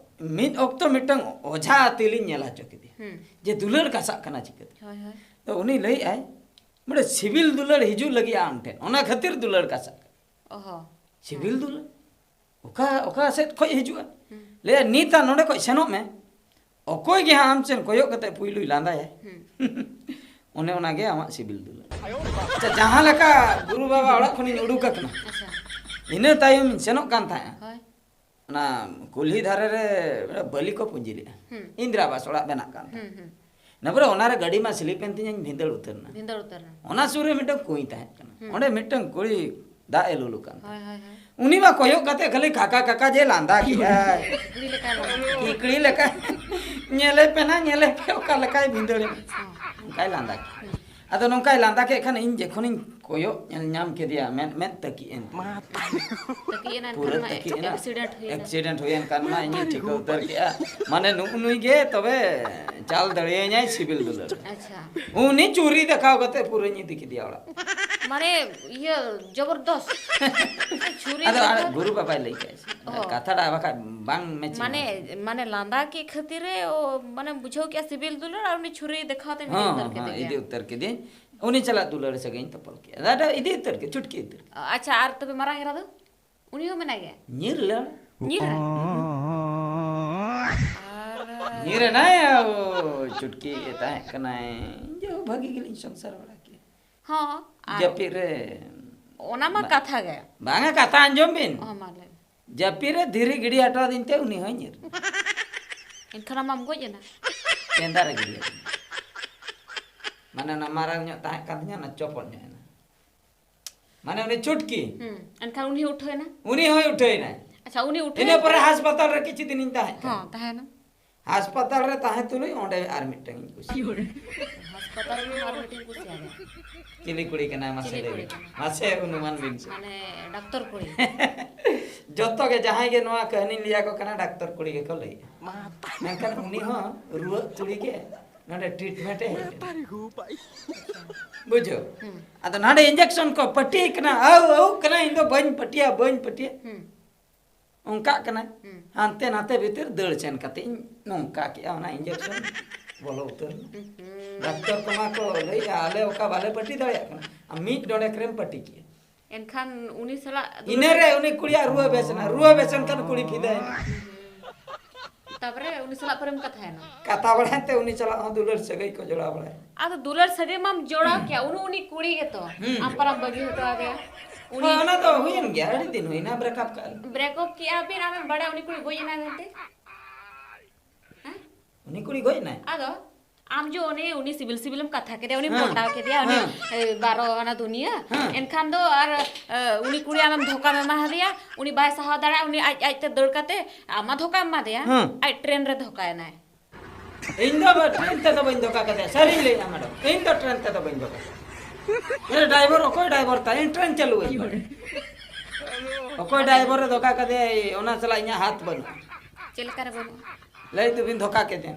ᱢᱤᱫ ᱚᱠᱛᱚ ᱢᱤᱫᱴᱟᱝ ᱚᱡᱷᱟ ᱛᱤ ᱞᱤᱧ ᱧᱮᱞ ᱦᱚᱪᱚ ᱠᱮᱫᱮᱭᱟ᱾ ᱦᱩᱸ᱾ ᱡᱮ ᱫᱩᱞᱟᱹᱲ ᱠᱟᱥᱟᱜ ᱠᱟᱱᱟ ᱪᱤᱠᱟᱹᱛᱮ? ᱦᱳᱭ, ᱦᱳᱭ᱾ ᱛᱚ ᱩᱱᱤ ᱞᱟᱹᱭᱮᱫᱼᱟᱭ, ᱢᱤᱫᱴᱮᱱ ᱥᱤᱵᱤᱞ ᱫᱩᱞᱟᱹᱲ ᱦᱤᱡᱩᱜ ᱞᱟᱹᱜᱤᱫ ᱟᱢ ᱴᱷᱮᱱ, ᱚᱱᱟ ᱠᱷᱟᱹᱛᱤᱨ ᱫᱩᱞᱟᱹᱲ ᱠᱟᱥᱟᱜ ᱠᱟᱱᱟ᱾ ᱚᱦᱚ᱾ ᱥᱤᱵᱤᱞ ᱦᱮᱸ᱾ ᱫᱩᱞᱟᱹᱲ? ᱚᱠᱟ, ᱚᱠᱟ ᱥᱮᱫ ᱠᱷᱚᱡ ᱦᱤᱡᱩᱜᱼᱟ? ᱦᱩᱸ᱾ ᱞᱟᱹᱭᱟ, "ᱱᱤᱛ ᱟᱜ ᱱᱚᱰᱮ ᱠᱷᱚᱡ ᱥᱮᱱᱚᱜ ᱢᱮ, ᱚᱠᱚᱭ ᱜᱮ ᱦᱟᱸᱜ ᱟᱢ ᱥᱮᱱ ᱠᱚᱭᱚᱜ ᱠᱟᱛᱮ ᱯᱩᱭᱞᱩᱭ ᱞᱟᱸᱫᱟᱭᱟ?" ᱦᱩᱸ᱾ ᱚᱱᱮ ᱚᱱᱟ ᱜᱮ ᱟᱢᱟᱜ ᱥᱤᱵᱤᱞ ᱫᱩᱞᱟᱹᱲ᱾ ᱟᱪᱪᱷᱟ, ᱡᱟᱦᱟᱸ ᱞᱮᱠᱟ ᱜᱩᱨᱩ ᱵᱟᱵᱟ ᱚᱲᱟᱜ ᱠᱷᱚᱱᱤᱧ ᱩᱰᱩᱠ ᱟᱠᱟᱱᱟ, ᱟᱪᱪᱷᱟ᱾ ᱤᱱᱟᱹ ᱛᱟᱭᱚᱢ ᱤᱧ ᱥᱮᱱᱚᱜ ᱠᱟᱱ ᱛᱟᱦᱮᱸᱜᱼᱟ᱾ ᱦᱳᱭ᱾ ᱚᱱᱟ ᱠᱩᱞᱦᱤ ᱫᱷᱟᱨᱮ ᱨᱮ ᱵᱟᱹᱞᱤ ᱠᱚ ᱯᱩᱸᱡᱤ ᱞᱮᱜᱼᱟ᱾ ᱦᱩᱸ᱾ ᱤᱱᱫᱨᱟ ᱟᱵᱟᱥ ᱚᱲᱟᱜ ᱵᱮᱱᱟᱜ ᱠᱟᱱ ᱛᱟᱦᱮᱸᱫ᱾ ᱦᱩᱸ, ᱦᱩᱸ᱾ ᱤᱱᱟᱹ ᱯᱚᱨᱮ ᱚᱱᱟ ᱨᱮ ᱜᱟᱹᱰᱤ ᱢᱟ ᱥᱞᱤᱯ ᱮᱱ ᱛᱤᱧᱟᱹᱧ, ᱵᱷᱤᱸᱫᱟᱹᱲ ᱩᱛᱟᱹᱨ ᱮᱱᱟ᱾ ᱵᱷᱤᱸᱫᱟᱹᱲ ᱩᱛᱟᱹᱨ ᱮᱱᱟ᱾ ᱚᱱᱟ ᱥᱩᱨ ᱨᱮ ᱢᱤᱫᱴᱟᱝ ᱠᱩᱸᱭ ᱛᱟᱦᱮᱸ ᱠᱟᱱᱟ᱾ ᱦᱩᱸ᱾ ᱚᱸᱰᱮ ᱢᱤᱫᱴᱟᱝ ᱠᱩᱲᱤ ᱫᱟᱜ ᱮ ᱞᱩᱞᱩ ᱠᱟᱱ ᱦᱳᱭ, ᱛᱟᱦᱮᱸᱫ᱾ ᱦᱳᱭ, ᱦᱳᱭ᱾ ᱩᱱᱤ ᱢᱟ ᱠᱚᱭᱚᱜ ᱠᱟᱛᱮ ᱠᱷᱟᱹᱞᱤ ᱠᱷᱟᱠᱟ ᱠᱷᱟᱠᱟ ᱡᱮ ᱞᱟᱸᱫᱟ ᱠᱮᱜᱼᱟᱭ᱾ ᱠᱩᱲᱤ ᱞᱮᱠᱟᱭ ᱞᱟᱸᱫᱟ᱾ ᱠᱤᱠᱲᱤ ᱞᱮᱠᱟ, ᱧᱮᱞᱮ ᱯᱮ ᱱᱟ, ᱧᱮᱞᱮ ᱯᱮ ᱚᱠᱟ ᱞᱮᱠᱟᱭ ᱵᱷᱤᱸᱫᱟᱹᱲ ᱮᱫ᱾ ᱚᱱᱠᱟᱭ ᱞᱟᱸᱫᱟ ᱠᱮᱜᱼᱟ᱾ ᱟᱫᱚ ᱱᱚᱝᱠᱟᱭ ᱞᱟᱸᱫᱟ ᱠᱮᱫ ᱠᱷᱟᱱ ᱤᱧ ᱡᱚᱠᱷᱚᱱᱤᱧ ᱠᱚᱭᱚᱜ ᱧᱮᱞ ᱧᱟᱢ ᱠᱮᱫᱮᱭᱟ, ᱢᱮᱫ ᱢᱮᱫ ᱛᱟᱹᱠᱤᱡ ᱮᱱ ᱛᱤᱧᱟ᱾ ᱛᱟᱹᱠᱤᱡ ᱮᱱᱟ, ᱯᱩᱨᱟᱹ ᱮᱱᱠᱷᱟᱱ ᱢᱟ ᱛᱟᱹᱠᱤᱡ ᱮᱱᱟ᱾ Accident ᱦᱩᱭ ᱮᱱᱟ᱾ Accident ᱦᱩᱭᱮᱱ ᱠᱷᱟᱱ ᱢᱟ ᱤᱧᱤᱧ ᱴᱷᱤᱠᱟᱹ ᱩᱛᱟᱹᱨ ᱠᱮᱜᱼᱟ᱾ ᱢᱟᱱᱮ ᱱᱩᱜᱼᱩ ᱱᱩᱭ ᱜᱮ ᱛᱚᱵᱮ ᱪᱟᱞ ᱫᱟᱲᱮᱭᱟᱹᱧᱟᱭ ᱥᱤᱵᱤᱞ ᱫᱩᱞᱟᱹᱲ᱾ ᱟᱪᱪᱷᱟ᱾ ᱩᱱᱤ ᱪᱩᱨᱤ ᱫᱮᱠᱷᱟᱣ ᱠᱟᱛᱮ ᱯᱩᱨᱟᱹᱧ ᱤᱫᱤ ᱠᱮᱫᱮᱭᱟ ᱚᱲᱟᱜ᱾ ᱢᱟᱱᱮ ᱤᱭᱟᱹ ᱡᱚᱵᱚᱨᱫᱚᱥ᱾ ᱪᱷᱩᱨᱤ ᱟᱫᱚ ᱟᱨ ᱫᱮᱠᱷᱟᱣ ᱜᱩᱨᱩ ᱵᱟᱵᱟᱭ ᱞᱟᱹᱭ ᱠᱟᱜᱼᱟ ᱥᱮ᱾ ᱚ᱾ ᱠᱟᱛᱷᱟᱴᱟᱜ ᱵᱟᱠᱷᱟᱡ ᱵᱟᱝ matching ᱢᱟᱱᱮ, ᱚᱜᱼᱟ᱾ ᱢᱟᱱᱮ ᱞᱟᱸᱫᱟ ᱠᱮᱫ ᱠᱷᱟᱹᱛᱤᱨ ᱨᱮ ᱚ, ᱢᱟᱱᱮ ᱵᱩᱡᱷᱟᱹᱣ ᱠᱮᱜᱼᱟ ᱥᱤᱵᱤᱞ ᱫᱩᱞᱟᱹᱲ ᱟᱨ ᱩᱱᱤ ᱪᱷᱩᱨᱤ ᱫᱮᱠᱷᱟᱣ ᱛᱮ ᱦᱚᱸ, ᱤᱫᱤ ᱩᱛᱟᱹᱨ ᱦᱚᱸ, ᱠᱮᱫᱮ ᱤᱫᱤ ᱜᱮᱭᱟ᱾ ᱩᱛᱟᱹᱨ ᱠᱮᱫᱮ᱾ ᱩᱱᱤ ᱥᱟᱞᱟᱜ ᱫᱩᱞᱟᱹᱲ ᱥᱟᱹᱜᱟᱹᱭ ᱤᱧ ᱛᱚᱯᱚᱞ ᱠᱮᱜᱼᱟ᱾ ᱟᱫᱚ ᱤᱫᱤ ᱩᱛᱟᱹᱨ ᱠᱮᱫ, ᱪᱷᱩᱴᱠᱤ ᱩᱛᱟᱹᱨ ᱠᱮᱫ᱾ ᱟᱪᱪᱷᱟ, ᱟᱨ ᱛᱚᱵᱮ ᱢᱟᱨᱟᱝ ᱮᱨᱟ ᱫᱚ? ᱩᱱᱤ ᱦᱚᱸ ᱢᱮᱱᱟᱭ ᱜᱮᱭᱟ? ᱧᱤᱨ ᱞᱮᱱ᱾ ᱧᱤᱨ ᱨᱮ? ᱧᱤᱨ ᱮᱱᱟᱭ, ᱳ, ᱪᱩᱴᱠᱤ ᱛᱟᱦᱮᱸ ᱠᱟᱱᱟᱭ᱾ ᱡᱮ ᱵᱷᱟᱹᱜᱤ ᱜᱮᱞᱤᱧ ᱥᱚᱝᱥᱟᱨ ᱵᱟᱲᱟ ᱠᱮᱜᱼᱟ᱾ ᱦᱚᱸ, ᱟᱨ ᱡᱟᱹᱯᱤᱫ ᱨᱮ᱾ ᱚᱱᱟ ᱢᱟ ᱵᱟ-, ᱠᱟᱛᱷᱟ ᱜᱮ᱾ ᱵᱟᱝᱟ, ᱠᱟᱛᱷᱟ ᱟᱸᱡᱚᱢ ᱵᱤᱱ᱾ ᱚ, ᱢᱟ ᱞᱟᱹᱭ ᱢᱮ᱾ ᱡᱟᱹᱯᱤᱫ ᱨᱮ ᱫᱷᱤᱨᱤ ᱜᱤᱰᱤ ᱦᱚᱴᱚ ᱟᱹᱫᱤᱧ ᱛᱮ ᱩᱱᱤ ᱦᱚᱸᱭ ᱧᱤᱨ ᱮᱱᱟ᱾ ᱮᱱᱠᱷᱟᱱ ᱟᱢ ᱢᱟᱢ ᱜᱚᱡ ᱮᱱᱟ? ᱪᱮᱸᱫᱟ ᱨᱮ ᱜᱤᱰᱤ ᱟᱹᱫᱤᱧ᱾ ᱢᱟᱱᱮ ᱚᱱᱟ ᱢᱟᱨᱟᱝ ᱧᱚᱜ ᱛᱟᱦᱮᱸ ᱠᱟᱱ ᱛᱤᱧᱟ, ᱚᱱᱟ ᱪᱚᱯᱚᱫ ᱧᱚᱜ ᱮᱱᱟ᱾ ᱢᱟᱱᱮ ᱩᱱᱤ ᱪᱩᱴᱠᱤ᱾ ᱦᱩᱸ, ᱮᱱᱠᱷᱟᱱ ᱩᱱᱤ ᱦᱚᱸ ᱩᱴᱷᱟᱹᱣ ᱮᱱᱟ? ᱩᱱᱤ ᱦᱚᱸᱭ ᱩᱴᱷᱟᱹᱣ ᱮᱱᱟᱭ᱾ ᱟᱪᱪᱷᱟ, ᱩᱱᱤ ᱩᱴᱷᱟᱹᱣ ᱤᱱᱟᱹ ᱯᱚᱨᱮ ᱮᱱᱠᱷᱟᱱ ᱦᱟᱥᱯᱟᱛᱟᱞ ᱨᱮ ᱠᱤᱪᱷᱩ ᱫᱤᱱᱤᱧ ᱛᱟᱦᱮᱸ ᱠᱟᱱᱟ᱾ ᱦᱚᱸ, ᱛᱟᱦᱮᱸᱱᱟᱢ᱾ ᱦᱟᱥᱯᱟᱛᱟᱞ ᱨᱮ ᱛᱟᱦᱮᱸ ᱛᱩᱞᱩᱡ ᱚᱸᱰᱮ ᱟᱨ ᱢᱤᱫᱴᱟᱝ ᱤᱧ ᱠᱩᱥᱤᱭᱟᱫᱮᱭᱟ᱾ ᱦᱟᱥᱯᱟᱛᱟᱞ ᱨᱮ ᱟᱨ ᱢᱤᱫᱴᱟᱝ ᱠᱩᱥᱤᱭᱟᱫᱮᱭᱟ᱾ ᱪᱤᱞᱤ ᱠᱩᱲᱤ ᱠᱟᱱᱟᱭ ᱢᱟᱥᱮ ᱪᱤᱞᱤ ᱞᱟᱹᱭ ᱠᱩᱲᱤ ᱵᱤᱱ? ᱠᱟᱱᱟᱭ? ᱢᱟᱥᱮ ᱚᱱᱩᱢᱟᱱ ᱵᱤᱱ ᱥᱮ᱾ ᱢᱟᱱᱮ ᱰᱟᱠᱛᱚᱨ ᱠᱩᱲᱤ᱾ ᱡᱚᱛᱚ ᱜᱮ ᱡᱟᱦᱟᱸᱭ ᱜᱮ ᱱᱚᱣᱟ ᱠᱟᱹᱦᱱᱤᱧ ᱞᱟᱹᱭ ᱟᱠᱚ ᱠᱟᱱᱟ, ᱰᱟᱠᱛᱚᱨ ᱠᱩᱲᱤ ᱜᱮᱠᱚ ᱞᱟᱹᱭᱮᱜᱼᱟ᱾ ᱢᱮᱱᱠᱷᱟᱱ ᱩᱱᱤ ᱦᱚᱸ ᱨᱩᱣᱟᱹᱜ ᱠᱩᱲᱤ ᱜᱮ ᱱᱚᱰᱮ treatment ᱮ ᱦᱮᱡ ᱮᱱᱟ᱾ ᱵᱩᱡᱷᱟᱹᱣ? ᱦᱩᱸ᱾ ᱟᱫᱚ ᱱᱚᱰᱮ injection ᱠᱚ ᱯᱟᱹᱴᱤ ᱠᱟᱱᱟ, ᱟᱹᱣ, ᱟᱹᱣ ᱠᱟᱱᱟ, ᱤᱧ ᱫᱚ ᱵᱟᱹᱧ ᱯᱟᱹᱴᱤᱭᱟ, ᱵᱟᱹᱧ ᱯᱟᱹᱴᱤᱭᱟ᱾ ᱦᱩᱸ᱾ ᱚᱱᱠᱟᱜ ᱠᱟᱱᱟ᱾ ᱦᱩᱸ᱾ ᱦᱟᱱᱛᱮ ᱱᱟᱛᱮ ᱵᱷᱤᱛᱤᱨ ᱫᱟᱹᱲ ᱥᱮᱱ ᱠᱟᱛᱮ ᱤᱧ ᱱᱚᱝᱠᱟ ᱠᱮᱜᱼᱟ, ᱚᱱᱟ injection ᱵᱚᱞᱚ ᱩᱛᱟᱹᱨ ᱮᱱᱟ᱾ ᱦᱩᱸ᱾ ᱰᱟᱠᱛᱚᱨ ᱠᱚᱢᱟ ᱠᱚ ᱞᱟᱹᱭᱮᱜᱼᱟ, "ᱟᱞᱮ ᱚᱠᱟ ᱵᱟᱞᱮ ᱯᱟᱹᱴᱤ ᱫᱟᱲᱮᱭᱟᱜ ᱠᱟᱱᱟ, ᱟᱢ ᱢᱤᱫ ᱰᱚᱸᱰᱮᱠ ᱨᱮᱢ ᱯᱟᱹᱴᱤ ᱠᱮᱜᱼᱟ᱾" ᱮᱱᱠᱷᱟᱱ ᱩᱱᱤ ᱥᱟᱞᱟᱜ ᱫᱩᱞᱟᱹᱲ ᱤᱱᱟᱹ ᱨᱮ ᱩᱱᱤ ᱠᱩᱲᱤᱭᱟᱜ ᱨᱩᱣᱟᱹ ᱵᱮᱥ ᱮᱱᱟ, ᱨᱩᱣᱟᱹ ᱵᱮᱥ ᱮᱱ ᱠᱷᱟᱱ ᱠᱩᱲᱤ ᱯᱷᱤᱫᱟᱭᱮᱱᱟ᱾ ᱛᱟᱯᱚᱨᱮ ᱩᱱᱤ ᱥᱟᱞᱟᱜ ᱯᱟᱨᱮᱢ ᱠᱟᱛᱷᱟᱭᱮᱱᱟ? ᱠᱟᱛᱷᱟ ᱵᱟᱲᱟᱭᱮᱱ ᱛᱮ ᱩᱱᱤ ᱥᱟᱞᱟᱜ ᱦᱚᱸ ᱫᱩᱞᱟᱹᱲ ᱥᱟᱹᱜᱟᱹᱭ ᱠᱚ ᱡᱚᱲᱟᱣ ᱵᱟᱲᱟᱭᱮᱱᱟ᱾ ᱟᱫᱚ ᱫᱩᱞᱟᱹᱲ ᱥᱟᱹᱜᱟᱹᱭ ᱢᱟᱢ ᱡᱚᱲᱟᱣ ᱠᱮᱭᱟ, ᱩᱱᱤ, ᱩᱱᱤ ᱠᱩᱲᱤ ᱜᱮᱛᱚ ᱦᱩᱸ᱾ ᱟᱢ ᱯᱟᱨᱟᱢ ᱵᱟᱹᱜᱤ ᱦᱚᱴᱚ ᱟᱫᱮᱭᱟ᱾ ᱩᱱᱤ ᱦᱳᱭ, ᱚᱱᱟ ᱫᱚ ᱦᱩᱭᱮᱱ ᱜᱮᱭᱟ, ᱟᱹᱰᱤ ᱫᱤᱱ ᱦᱩᱭᱱᱟ break up ᱠᱟᱜᱼᱟ ᱞᱮ᱾ Break up ᱠᱮᱜᱼᱟ ᱵᱤᱱ, ᱟᱢᱮᱢ ᱵᱟᱲᱟᱭᱟ ᱩᱱᱤ ᱠᱩᱲᱤ ᱜᱚᱡ ᱮᱱᱟᱭ ᱢᱮᱱᱛᱮ? ᱦᱮᱸ? ᱩᱱᱤ ᱠᱩᱲᱤ ᱜᱚᱡ ᱮᱱᱟᱭ? ᱟᱫᱚ? ᱟᱢ ᱡᱮ ᱚᱱᱮ ᱩᱱᱤ ᱥᱤᱵᱤᱞ ᱥᱤᱵᱤᱞᱮᱢ ᱠᱟᱛᱷᱟ ᱠᱮᱫᱮᱭᱟ, ᱩᱱᱤᱢ ᱦᱮᱸ᱾ ᱯᱚᱴᱟᱣ ᱠᱮᱫᱮᱭᱟ, ᱩᱱᱤ, ᱦᱮᱸ᱾ ᱮ, ᱵᱟᱨᱚ ᱟᱱᱟ ᱫᱩᱱᱤᱭᱟᱹ᱾ ᱦᱮᱸ᱾ ᱮᱱᱠᱷᱟᱱ ᱫᱚ ᱟᱨ, ᱮ, ᱩᱱᱤ ᱠᱩᱲᱤ ᱟᱢᱮᱢ ᱫᱷᱳᱠᱟᱢ ᱮᱢᱟ ᱦᱟᱫᱮᱭᱟ, ᱩᱱᱤ ᱵᱟᱭ ᱥᱟᱦᱟᱣ ᱫᱟᱲᱮᱭᱟᱜᱼᱟ, ᱩᱱᱤ ᱟᱡ ᱟᱡ ᱛᱮ ᱫᱟᱹᱲ ᱠᱟᱛᱮ ᱟᱢ ᱢᱟ ᱫᱷᱳᱠᱟᱢ ᱮᱢᱟ ᱫᱮᱭᱟ, ᱦᱮᱸ᱾ ᱟᱡ ᱴᱨᱮᱱ ᱨᱮ ᱫᱷᱳᱠᱟᱭᱮᱱᱟᱭ᱾ ᱤᱧ ᱫᱚ ᱵᱟ-, ᱴᱨᱮᱱ ᱛᱮᱫᱚ ᱵᱟᱹᱧ ᱫᱷᱳᱠᱟ ᱠᱟᱫᱮᱭᱟ, ᱥᱟᱹᱨᱤᱧ ᱞᱟᱹᱭᱮᱫᱼᱟ ᱢᱮᱰᱟᱢ, ᱤᱧ ᱫᱚ ᱴᱨᱮᱱ ᱛᱮᱫᱚ ᱵᱟᱹᱧ ᱫᱷᱳᱠᱟ ᱠᱟᱫᱮᱭᱟ᱾ ᱮ, ᱰᱨᱟᱭᱵᱷᱟᱨ, ᱚᱠᱚᱭ ᱰᱨᱟᱭᱵᱷᱟᱨ ᱛᱟᱭ? ᱤᱧ ᱴᱨᱮᱱ ᱪᱟᱹᱞᱩᱣᱟᱹᱧ ᱵᱟᱲᱟᱭᱟ᱾ ᱚᱠᱚᱭ ᱰᱨᱟᱭᱵᱷᱟᱨᱮ ᱫᱷᱳᱠᱟ ᱠᱟᱫᱮᱭᱟ, ᱚᱱᱟ ᱥᱟᱞᱟᱜ ᱤᱧᱟᱹᱜ ᱦᱟᱛ ᱵᱟᱹᱱᱩᱜᱼᱟ᱾ ᱪᱮᱫ ᱞᱮᱠᱟᱨᱮ ᱵᱟᱹᱱᱩᱜᱼᱟ? ᱞᱟᱹᱭ ᱛᱮᱵᱤᱱ ᱫᱷᱳᱠᱟ ᱠᱮᱫᱮᱭᱟ᱾